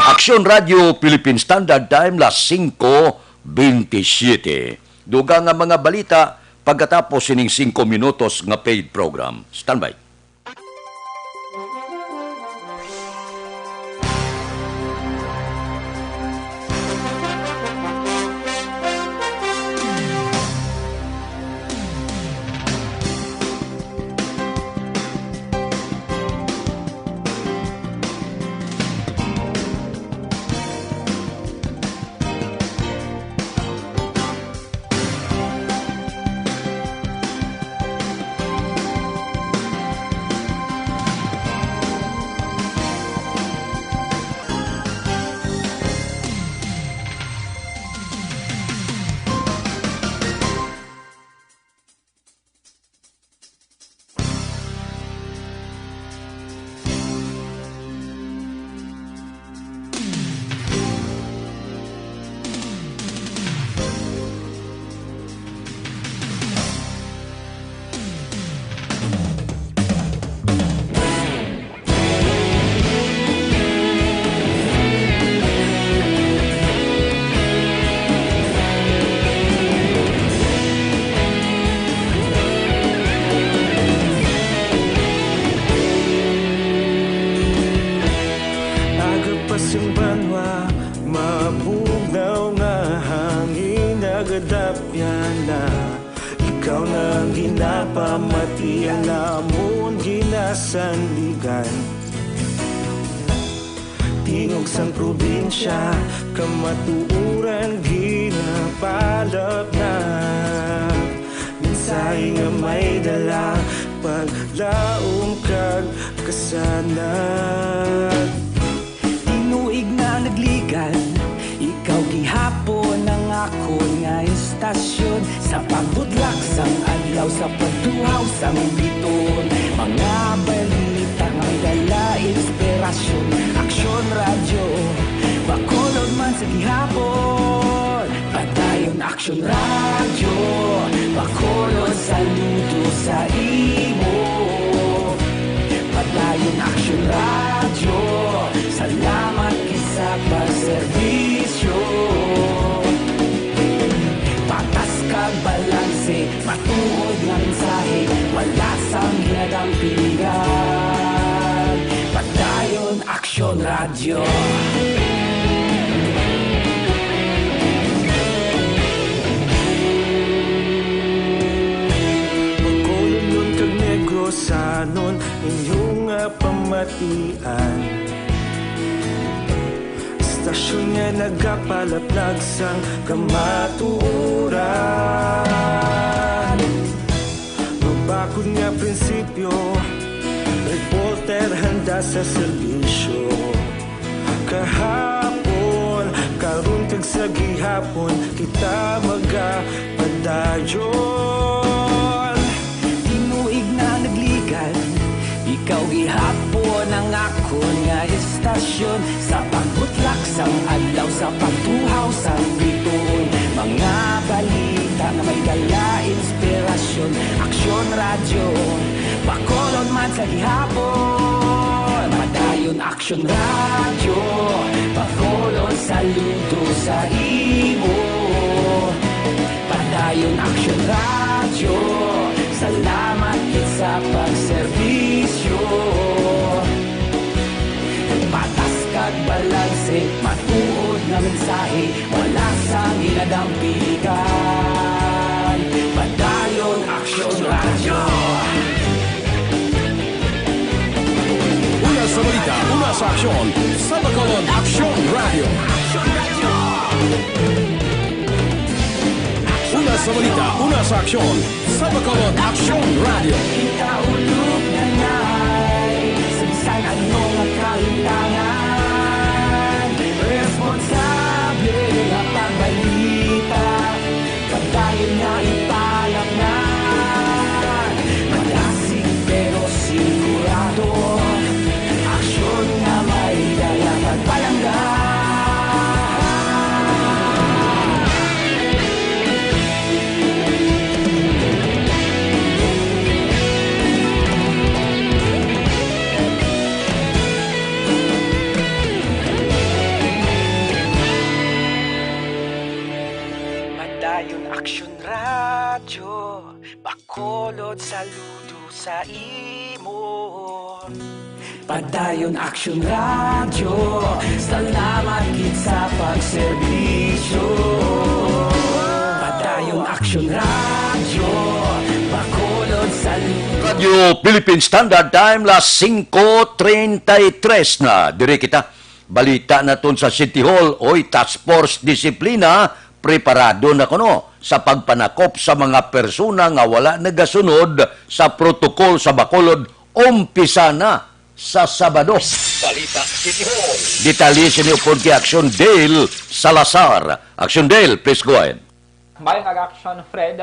Aksyon Radyo Philippine Standard Time, las singko bentisiete. Dugang nga mga balita pagkatapos sining singko minutos nga paid program. Standby. Aga pa sang banwa, mabugnaw nga hangin nagadapyan na. Ikaw na ang ginapamati, ang amon ginasandigan. Tingog sang probinsya, kamatuoran ginapalapnag. Mensahe nga may dala, paglaom kag kasanag. Tinuig na nagligan, ikaw gihapon ang akon nga istasyon. Sa pagbutlak sang adlaw, sa pagtuhaw sang bituon, mga balita nga may dala inspirasyon. Aksyon Radyo, Bacolod man sa gihapon. Padayon Aksyon Radyo, Bacolod, saludo sa imo. Padayon Aksyon Radyo, salamat gid sa pagserbisyo. Patas kag balanse, matuod nga mensahe, wala sang ginadampigan. Padayon Aksyon Radyo. Bacolodnon kag Negrosanon, inyo nga pamatian. Istasyon nga nagapalaplag sang kamatuoran. Mabakod nga prinsipyo, reporter handa sa serbisyo. Kahapon, karon, kag sa gihapon, kita magapadayon. Tinuig na nagligan, ikaw gihapon ang akon nga istasyon. Sa pagbutlak sang adlaw, sa pagtuhaw sang bituon, mga balita nga may dala inspirasyon. Aksyon Radyo, Bacolod man sa gihapon. Padayon Aksyon Radyo, Bacolod, saludo sa imo. Padayon Aksyon Radyo, salamat gid sa pagserbisyo. Patas kag balanse, matuod nga mensahe, wala sang ginadampigan. Padayon Aksyon Radyo. Una sa balita, una sa aksyon, sa Bacolod Aksyon Radyo. Una sa balita, una sa aksyon, sa Bacolod Aksyon Radyo. Kita ulog na nay, sa bisan ano nga kahitangan, responsable nga pagbalita. Padayon nga ipalapngan, madasig pero sigurado, aksyon nga may dala pagpalangga. Ayon Aksyon Radyo, Bacolod, saludo sa imo. Padayon Aksyon Radyo, salamat gid sa pagserbisyo. Padayon Aksyon Radyo, Bacolod, saludo. Radyo Philippine Standard Time, las singko treinta y tres na. Diri kita. Balita naton sa City Hall, oy, Task Force Disiplina, preparado na kuno sa pagpanakop sa mga persona nga wala nagasunod sa protocol sa Bacolod, umpisa na sa Sabado. Balita City Hall. Detalye sini upod kay Action Dale Salazar. Action Dale, please go ahead. Mayong aga, Action Fred.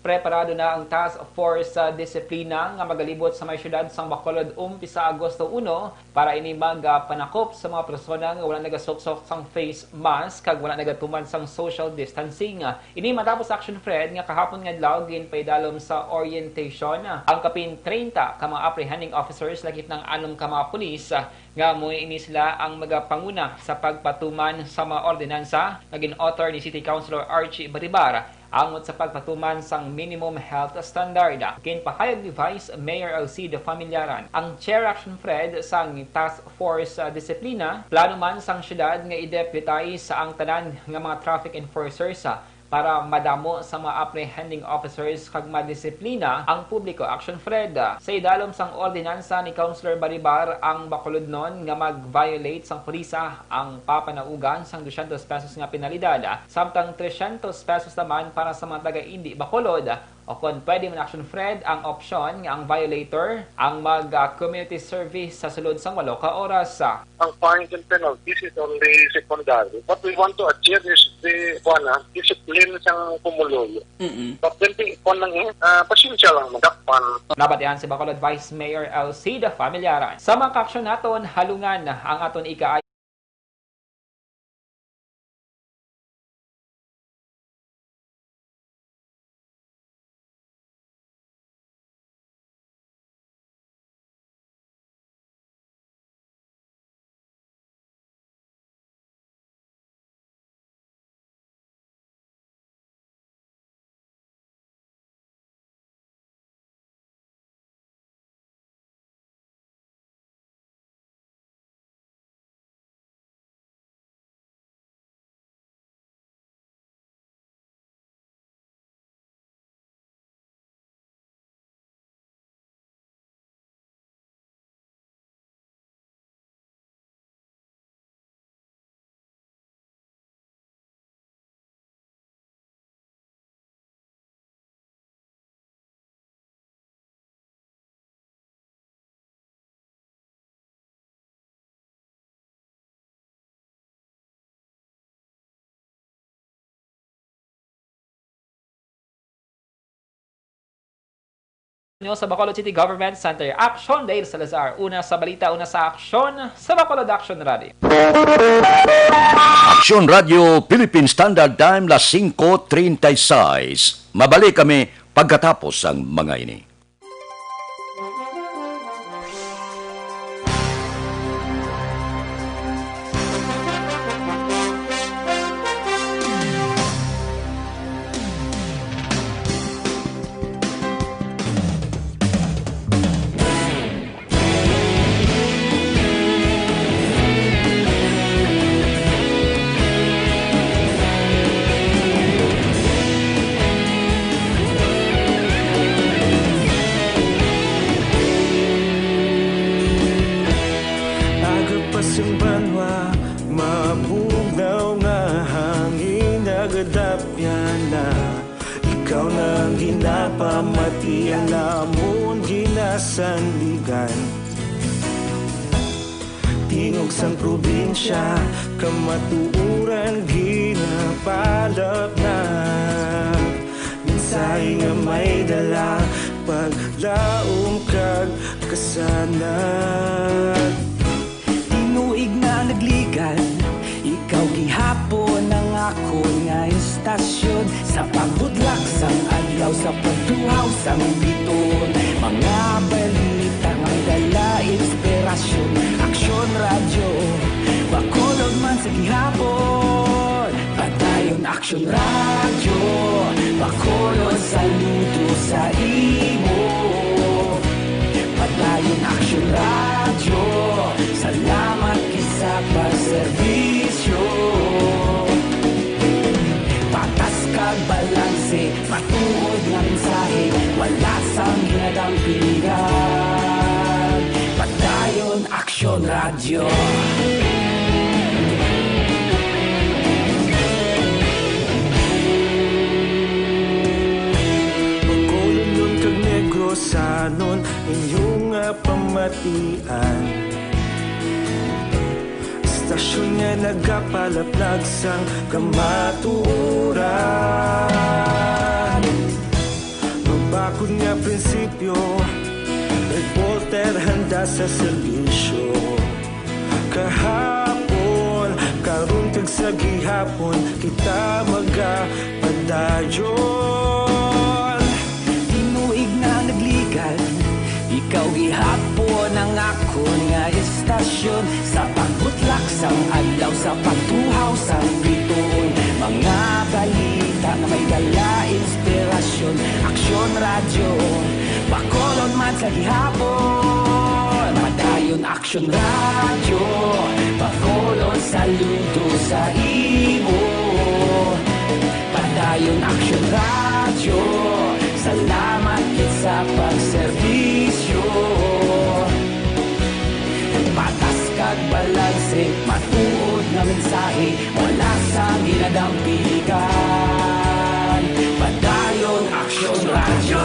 Preparado na ang Task Force sa Disiplina nga magalibot sa may siyudad sang Bacolod umpisa Agosto uno para ini magpanakop sa mga persona nga wala nagasuksok sang face mask kag wala nagatuman sang social distancing. Ini matapos, Action Fred, nga kahapon nga adlaw ginpaidalom sa orientation ang kapin treinta ka mga apprehending officers lakip ng anom ka mga pulis nga amo ini sila ang magapanguna sa pagpatuman sa mga ordinansa nga gin-author ni City Councilor Archie Baribar angot sa pagpatuman sang minimum health standard. Ginpahayag ni Vice Mayor Alcide Familiaran, ang Chair Action Fred sang Task Force, ah, Disiplina. Plano man sang siyudad nga i-deputize ang tanan nga mga traffic enforcers, ah, para madamo sa mga apprehending officers kag madisiplina ang publiko, Action Fred. Sa idalom sang ordinansa ni Councilor Baribar, ang Bacolodnon nga mag-violate sang pulisa ang papanaugan sang dusyentos pesos nga penalidad, samtang tresyentos pesos naman para sa mga taga-indi Bacolod, o kon pwede man, Action Fred, ang opsyon nga ang violator ang mag, ah, community service sa sulod sang walo ka oras. Ang fines and penalties is only secondary. What we want to achieve is the, kuwan, ah, discipline sang pumuluyo. Mm-mm. But then, kuwan lang, eh, ah, pasensya lang, madakpan. Nabatian si Bacolod Vice Mayor Alcide Familiaran. Sa mga kaaksyon naton, halungan ang aton ika Nyo sa Bacolod City Government Center. Action Dale Salazar. Una sa balita, una sa aksyon, sa Bacolod Action Radio. Action Radio, Philippine Standard Time, las singko treinta y seis. Mabalik kami pagkatapos ang mga ini. Aga pa sang banwa, mabugnaw nga hangin, nagadapyan na. Ikaw na ang ginapamati, ang amon ginasandigan. Tingog sang probinsya, kamatuoran ginapalapnat. Mensahe nga may dala, paglaom kag kasanag. Tinuig na nagligan, ikaw gihapon ang akon nga istasyon. Sa pagbudlak sang adlaw, sa pagtuhaw sang biton, mga balita nga may dala inspirasyon. Aksyon Radyo, Bacolod man sa gihapon. Padayon, Aksyon Radyo, Bacolod, saludo sa imo. Padayon Aksyon Radyo, salamat gid sa pagserbisyo. Patas kag balanse, matuod nga mensahe, wala sang ginadampingan. Padayon Aksyon Radyo. Bacolodnon kag Negrosanon, inyo nga pamatian. Istasyon nga nagapalaplag sang kamatuoran. Mabakod nga prinsipyo, reporter handa sa serbisyo. Kahapon, karon kag sa gihapon, kita magapadayon. Tinuig na nagligad, ikaw gihapon ang akon nga istasyon. Sa pagbutlak sang adlaw, sa pagtuhaw sang bituon, mga balita nga may dala inspirasyon. Aksyon Radyo, Bacolod man sa gihapon. Padayon Aksyon Radyo, Bacolod, saludo sa imo. Padayon Aksyon Radyo, salamat gid sa pagserbisyo. Patas kag balanse, matuod nga mensahe, wala sang ginadampigan. Padayon Aksyon Radyo.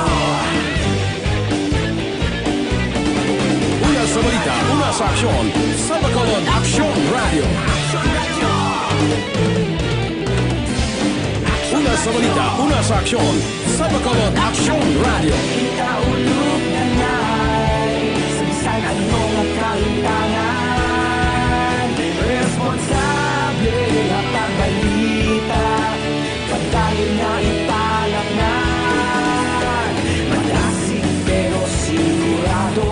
Una sa balita, una sa aksyon, sa Bacolod Aksyon Radyo. Una sa balita, una sa aksyon, sa Bacolod Aksyon Radyo. Kita ulog na nay, sa bisan ano nga kalimtangan, responsable nga pagbalita, padayon nga ipalatnan. Madasig pero sigurado,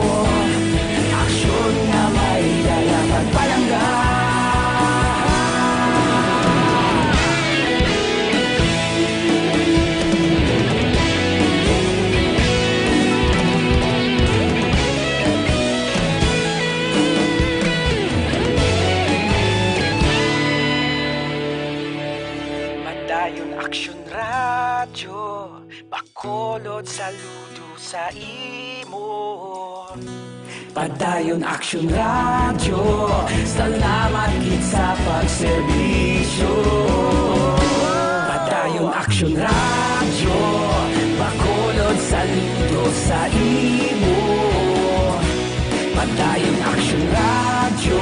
aksyon nga may dala pagpalangga. Padayon Aksyon Radyo, Bacolod, saludo sa imo. Padayon Aksyon Radyo, salamat gid sa pagserbisyo. Padayon Aksyon Radyo, Bacolod, saludo sa imo. Padayon Aksyon Radyo,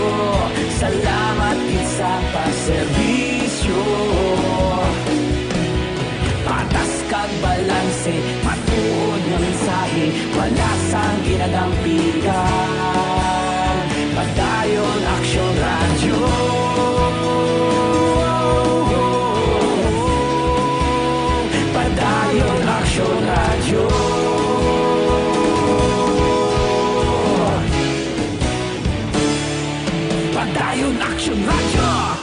salamat gid sa pagserbisyo. Patas kag balanse, matuod nga mensahe, wala sang ginadampigan. Padayon Aksyon Radyo. Padayon Aksyon Radyo. Padayon Aksyon Radyo.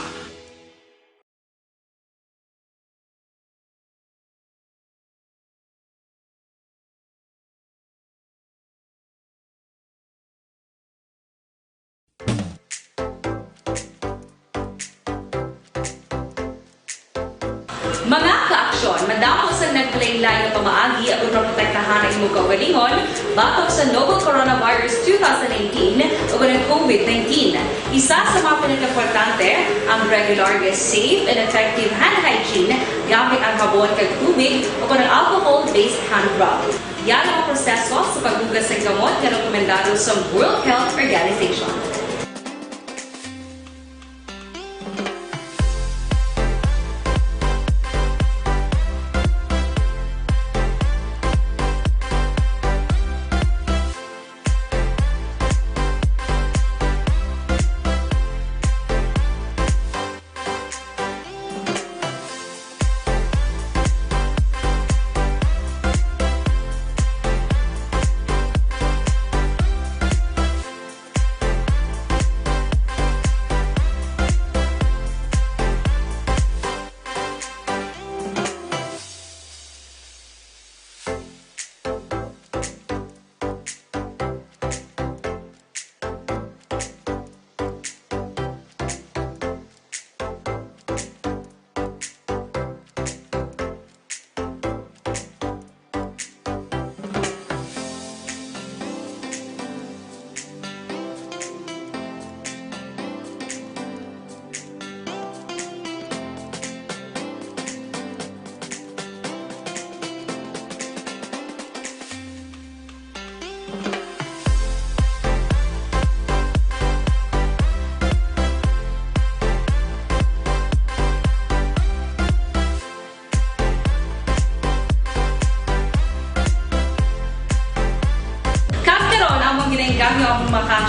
Mga kaaksyon, madamo sang nagkalainlain nga pamaagi aron maprotektahan ang imong kaugalingon batok sa novel coronavirus two thousand nineteen ug ang COVID nineteen. Isa sa mga pinakaimportante ang regular nga safe and effective hand hygiene gamit ang habon kag tubig o kon ang alcohol-based hand rub. Yara ang proseso sa paghugas sang kamot nga rekomendado sa World Health Organization.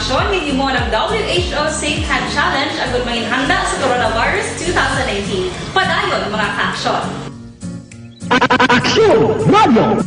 Aksyon, ninyo mo ang W H O Safe Hand Challenge agud manginhanda sa coronavirus two thousand nineteen. Padayon, mga kaaksyon. Aksyon Radio!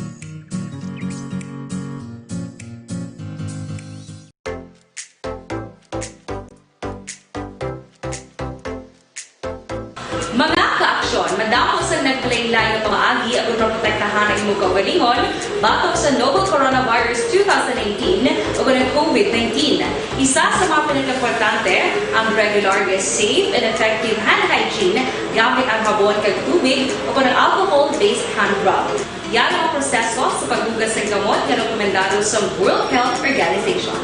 Mga kaaksyon, madamo sang naglain-lain nga pamaagi aron maprotektahan ang imong kaugalingon batok sa novel coronavirus two thousand nineteen o ang COVID nineteen. Isa sa mga pinakaimportante, ang regular nga safe and effective hand hygiene gamit ang habon kag tubig o ang alcohol-based hand rub. Yara ang proseso sa paghugas sang kamot nga rekomendado sa World Health Organization.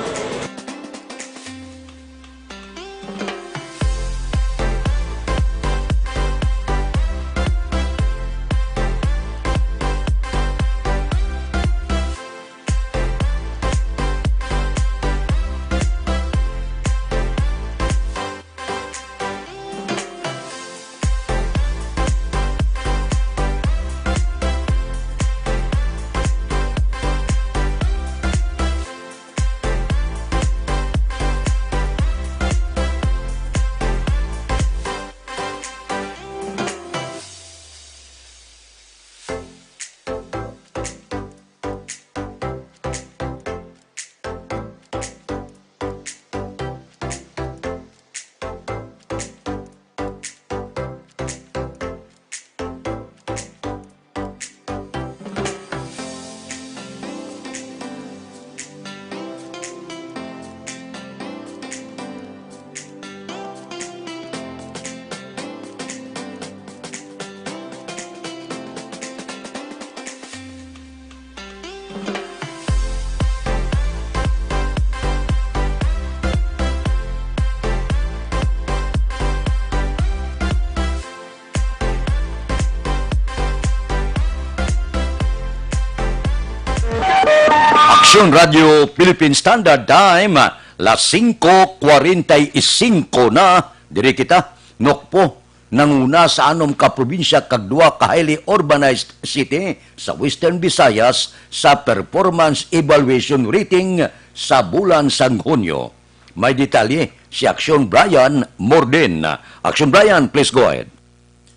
Aksyon Radio Philippine Standard Time, las singko kwarenta y singko na. Diri kita, Nokpo, nanguna sa anom ka probinsya kag duha ka highly urbanized city sa Western Visayas sa performance evaluation rating sa bulan sang Hunyo. May detalye si Aksyon Brian Morden. Aksyon Brian, please go ahead.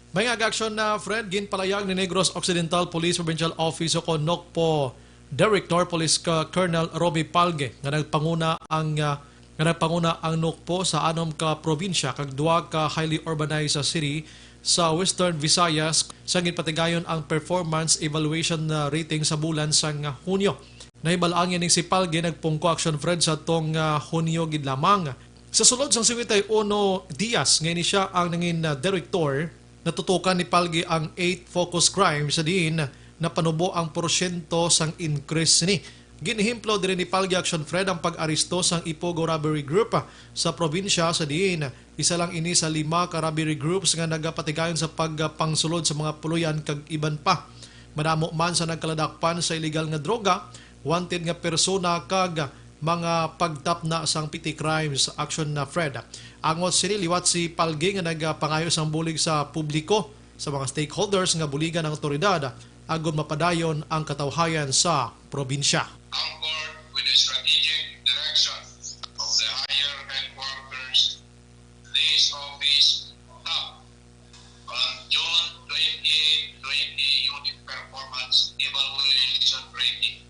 May nga aksyon na, Fred, ginpalayag ni Negros Occidental Police Provincial Office o kon Nocpo Director Police ka Colonel Romy Palge nga nagpanguna ang, ah, nga nagpanguna ang Nocpo sa anom ka probinsya kag duha ka highly urbanized city sa Western Visayas sa ginpatigayon ang performance evaluation, ah, rating sa bulan sang, ah, Hunyo. Nahibal-an nga ining si Palge nagpungko, Aksyon Fred, sa tong, ah, Hunyo gid lamang. Sa sulod sang singkwenta y uno diyas nga ini siya ang nangin, ah, direktor, natutukan ni Palge ang eight focus crimes sa diin napanubo ang porsyento sang increase sini. Gin-ehemplo diri ni Palge, Aksyon Fred, ang pag-aresto sang Ipogo Robbery Group, ah, sa probinsya sa diin isa lang ini sa lima ka robbery groups nga nagapatigayon sa pagpangsulod sa mga puloy-an kag iban pa. Madamo man sa nagkaladakpan sa iligal nga droga, wanted nga persona kag mga pagtapna sang petty crimes, Aksyon na Fred. Angot sini, liwat si Palge nga nagapangayo sang bulig sa publiko, sa mga stakeholders nga buligan ang awtoridad agod mapadayon ang katawhayan sa probinsya. Anchored with the strategic direction of the higher headquarters, this office hub on June twenty twenty unit performance evaluation rating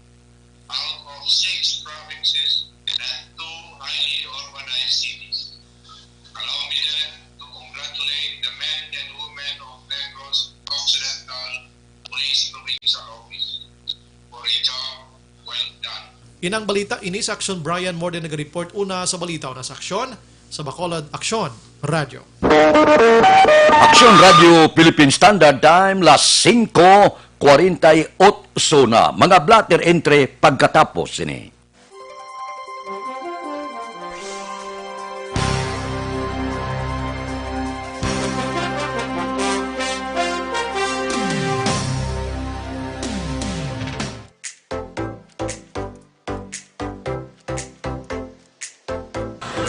out of six provinces and two highly urbanized cities. Allow me then to congratulate the men and women of Negros Occidental Police Provincial Office for a job well done. Inang balita ini sa Aksyon Brian Morden nagareport. Una sa balita, una sa aksyon, sa Bacolod Aksyon Radio. Aksyon Radio Philippine Standard Time, las singko kwarenta y otso na. Mga blotter entry pagkatapos sini.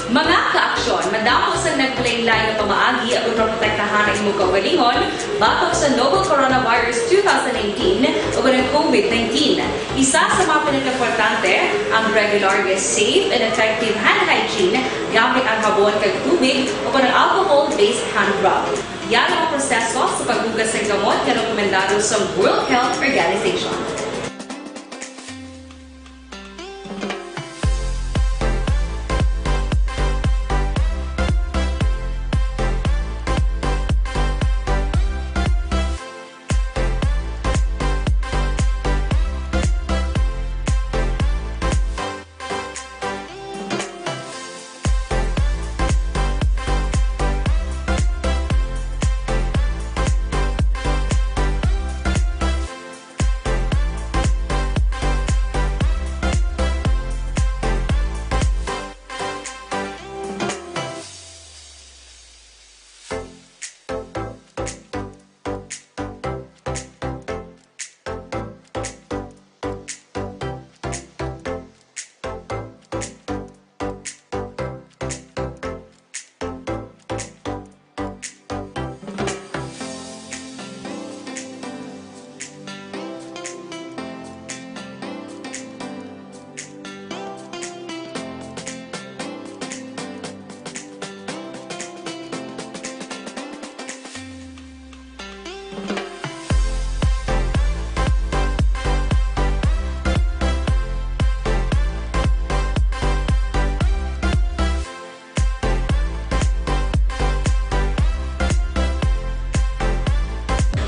Mga kaaksyon, Damo sang naglain-lain nga pamaagi agud maprotektahan ang imong kaugalingon batok sa novel coronavirus two thousand nineteen ug ang COVID nineteen. Isa sa mga pinakaimportante ang regular nga safe and effective hand hygiene gamit ang habon kag tubig o kon ang alcohol-based hand rub. Yara ang proseso sa paghugas sang kamot nga rekomendado sa World Health Organization.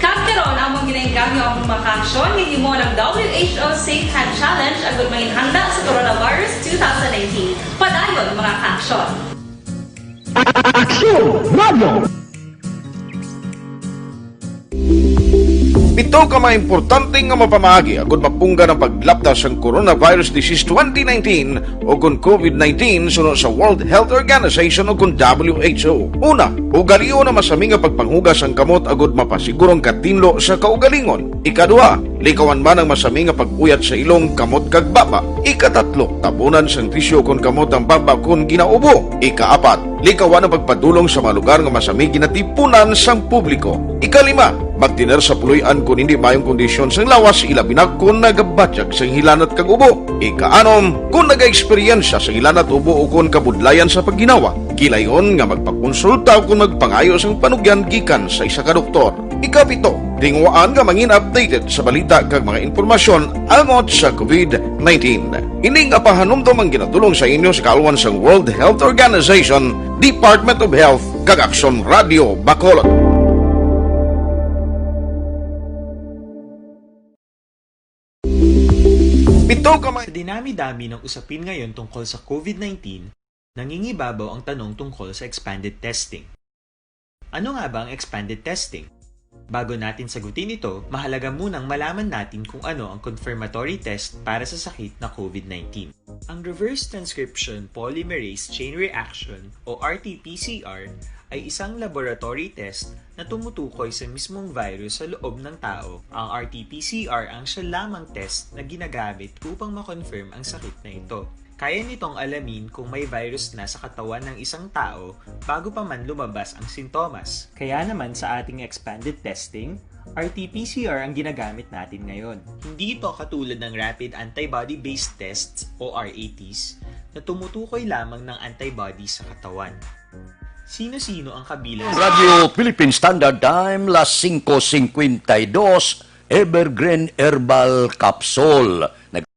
Kag karon, among ginaengganyo ang mga kaaksyon nga himo ng W H O Safe Hand Challenge agud manginhanda sa coronavirus two thousand nineteen. Padayon, mga kaaksyon. Aksyon Radio! Pito ka mga importante nga mapamaagi agud mapunggan ang paglapda sang coronavirus disease twenty nineteen o kon COVID nineteen suno sa World Health Organization o kon W H O. Una, ugalion ang masami nga pagpanghugas sang kamot agud mapasiguro ang katinlo sa kaugalingon. Ikaduha, likawan man ang masami nga pag-uyat sa ilong, kamot kag baba. Ikatatlo, tabunan sang tisyu kon kamot ang baba kon ginaubo. Ikaapat, likawan ang pagpadulong sa mga lugar nga masami ginatipunan sang publiko. Ikalima, magtener sa puloy-an kon hindi maayong kondisyon sang lawas, ilabi na kon nagabatyag sang hilanat kag ubo. Ikaanom, kon nagaeksperyensya sang hilanat, ubo, o kon kabudlayan sa pagginawa, kilayon nga magpakonsulta o kon magpangayo sang panugyan gikan sa isa ka doktor. Ikapito, tinguhaan nga mangin updated sa balita kag mga impormasyon angot sa COVID nineteen. Ini nga pahanumdom ang ginadulong sa inyo sa kaalwan sang World Health Organization, Department of Health, kag Aksyon Radio Bacolod. Pito ka may Sa dinami-dami ng usapin ngayon tungkol sa COVID nineteen, nangingibabaw ang tanong tungkol sa expanded testing. Ano nga ba ang expanded testing? Bago natin sagutin ito, mahalaga munang malaman natin kung ano ang confirmatory test para sa sakit na COVID nineteen. Ang reverse transcription polymerase chain reaction o R T P C R ay isang laboratory test na tumutukoy sa mismong virus sa loob ng tao. Ang R T P C R ang siya lamang test na ginagamit upang ma-confirm ang sakit na ito. Kaya nitong alamin kung may virus na sa katawan ng isang tao bago pa man lumabas ang sintomas. Kaya naman sa ating expanded testing, R T P C R ang ginagamit natin ngayon. Hindi ito katulad ng rapid antibody-based tests o R A Ts na tumutukoy lamang ng antibody sa katawan. Sino-sino ang kabilang sa Radyo Philippine Standard Time, las singko singkwenta y dos, Evergreen Herbal Capsule. Nag-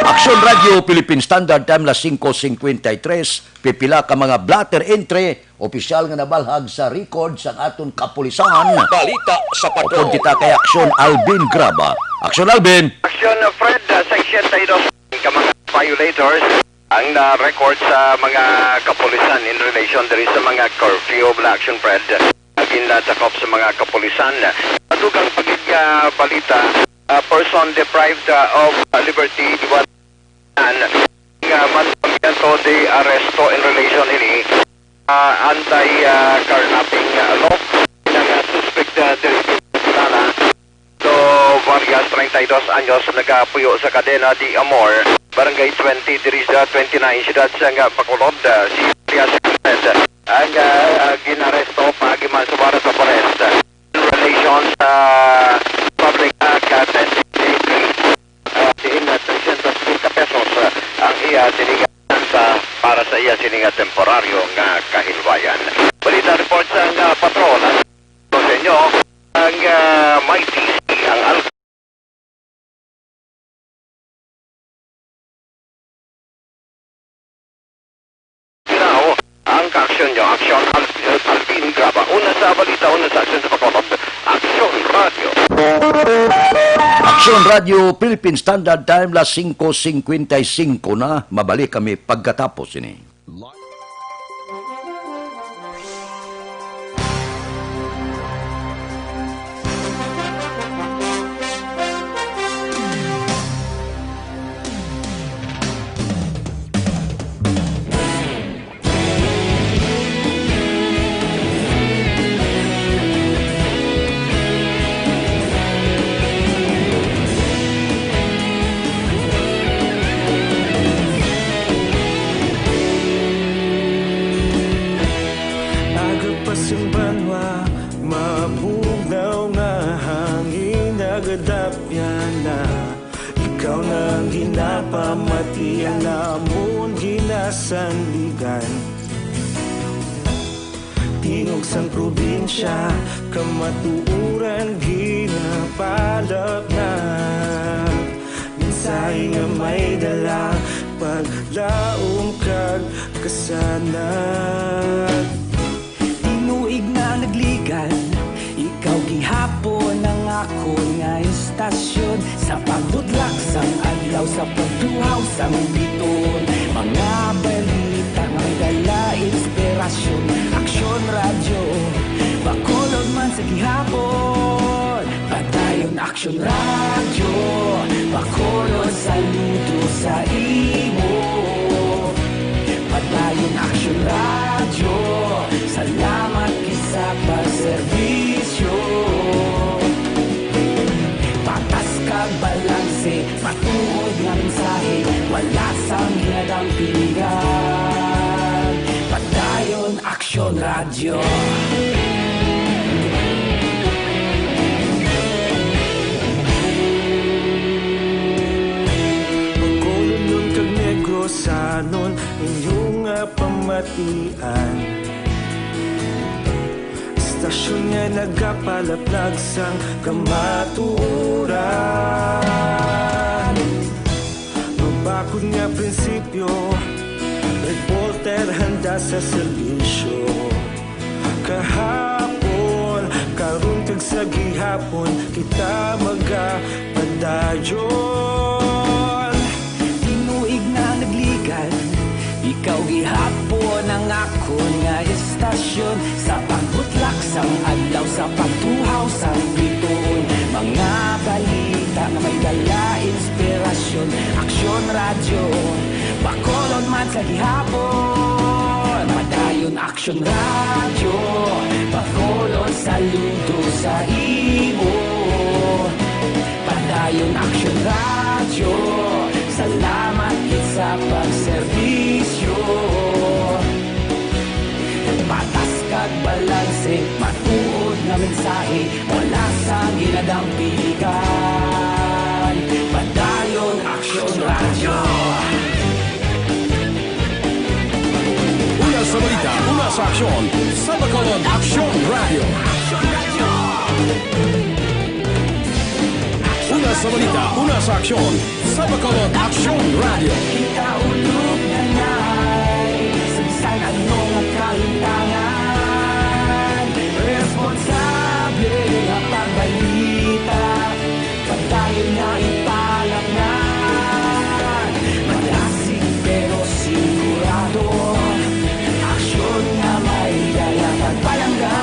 Aksyon Radyo Philippine Standard Time, las singko singkwenta y tres, pipila ka mga blotter entry, opisyal nga nabalhag sa record sang aton kapulisan. Balita sa Patrol. Upod kita kay Aksyon Alvin Graba. Aksyon Alvin! Aksyon, uh, Fred, uh, sesenta y dos ka mga violators ang na-record sa mga kapulisan in relation diri sa mga curfew, bala, Aksyon Fred, uh, ginadakop sa mga kapulisan. Sa dugang pa gid nga balita, uh, person deprived, uh, of, uh, liberty, one nga mandamiento de arresto in relation ini, ah, anti, ah, carnapping, ah, law. Ang, ah, suspect, ah, diri sa Sala, so, Varias, treinta y dos anyos, nagapuyo sa Cadena de Amor, Barangay twenty, diri sa twenty-nine, siyudad sang, ah, Bacolod, ah, si Varias Gomez. Ang, ah, ah, ginaresto paagi man sa warrant of arrest, ah, in relation sa Public Act, ah, ten sixty-three, ah, diin nga trescientos mil ka pesos, ah, ang iya sini nga santa para sa iya sini nga temporaryo nga kahilwayan. Balita report sang, ah, patrol, ah, sa inyo, ang, ah, may T C, ang al- Now, ang kaaksyon nyo, Aksyon Al-, Alvin Graba. Una sa balita, una sa aksyon sa Bacolod, Aksyon Radyo. Aksyon Radyo, Philippine Standard Time, las singko singkwenta y singko na. Mabalik kami pagkatapos ini. Aga pa sing banwa, mabugnaw nga hangin nagadapyan na. Ikaw na ang ginapamati, ang amon ginasandigan. Tingog sang probinsya, kamatuoran ginapalapnat. Mensahe nga may dala, paglaom kag kasanag. Tinuig na nagligan, ikaw gihapon ang akon nga istasyon. Sa pagbutlak sang adlaw, sa pagtuhaw sang bituon, mga balita nga may dala inspirasyon. Aksyon Radyo, Bacolod man sa gihapon. Padayon Aksyon Radyo, Bacolod, saludo sa imo. Padayon Aksyon Radyo, salamat gid sa pagserbisyo. Patas kag balanse, matuod nga mensahe, wala sang ginadampingan. Padayon Aksyon Radyo. Bacolodnon kag Negrosanon, inyo nga pamatian. Istasyon nga nagapalaplag sang kamatuoran. Mabakod nga prinsipyo, reporter handa sa serbisyo. Kahapon, karon kag sa gihapon, kita magapadayon. Tinuig na nagligan, ikaw gihapon ang akon nga istasyon. Sa pagbutlak sang adlaw, sa pagtuhaw sang bituon, mga balita nga may dala inspirasyon. Aksyon Radyo, Bacolod man sa gihapon. Padayon Aksyon Radyo, Bacolod, saludo sa imo. Padayon Aksyon Radyo, salamat gid sa pagserbisyo. Patas kag balanse, matuod nga mensahe, wala sang ginadampingan. Padayon Aksyon Radyo. Una sa balita, una sa aksyon, sa Bacolod Aksyon Radyo. Una Sa balita, una sa aksyon, sa Bacolod Aksyon Radio. Kita ulog na na'y sabisan anong kahintangan. Responsable nga pagbalita, padayon nga ipalapnan. Malasig pero sigurado, aksyon nga may dala kag palangga.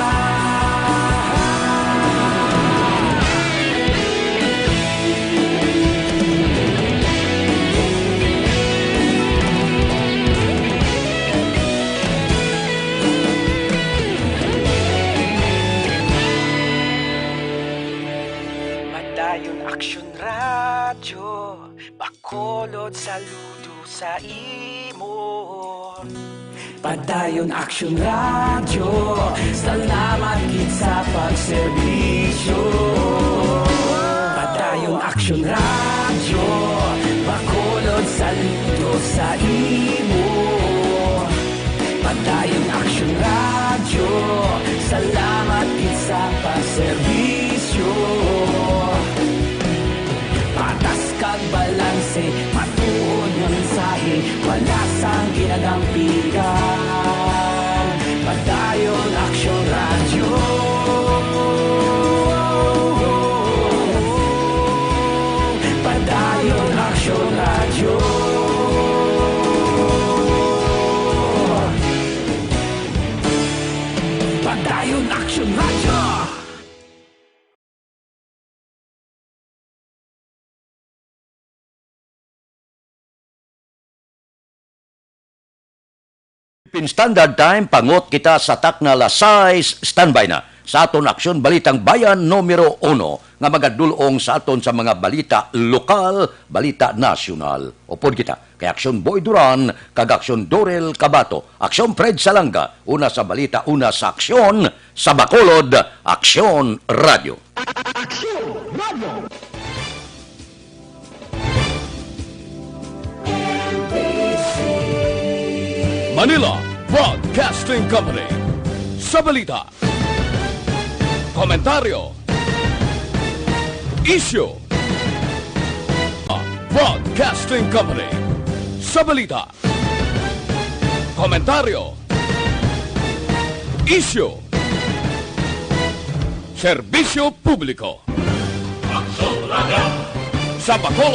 Padayon Aksyon Radyo, Bacolod, saludo sa imo. Padayon Aksyon Radyo, salamat gid sa pagserbisyo. Padayon Aksyon Radyo, Bacolod, saludo sa imo. Padayon Aksyon Radyo, salamat gid sa pagserbisyo. Patas kag balanse, matuod nga mensahe, wala sang ginadampigan. Padayon Aksyon Radyo. Padayon Aksyon Radyo. Padayon Aksyon Radyo. Philippine Standard Time, pangot kita sa takna alas sais, standby na sa aton Aksyon Balitang Bayan numero uno nga magadul-ong sa aton sa mga balita lokal, balita nasyonal. Upod kita kay Aksyon Boy Duran kag Aksyon Dorel Cabato, Aksyon Fred Salanga, una sa balita, una sa aksyon, sa Bacolod, Aksyon Radio. Aksyon Radio. Manila Broadcasting Company. Sa balita, komentaryo, isyu, Broadcasting Company. Sa balita, komentaryo, isyu, serbisyo publiko. Aksyon Radio. Sa Bacolod,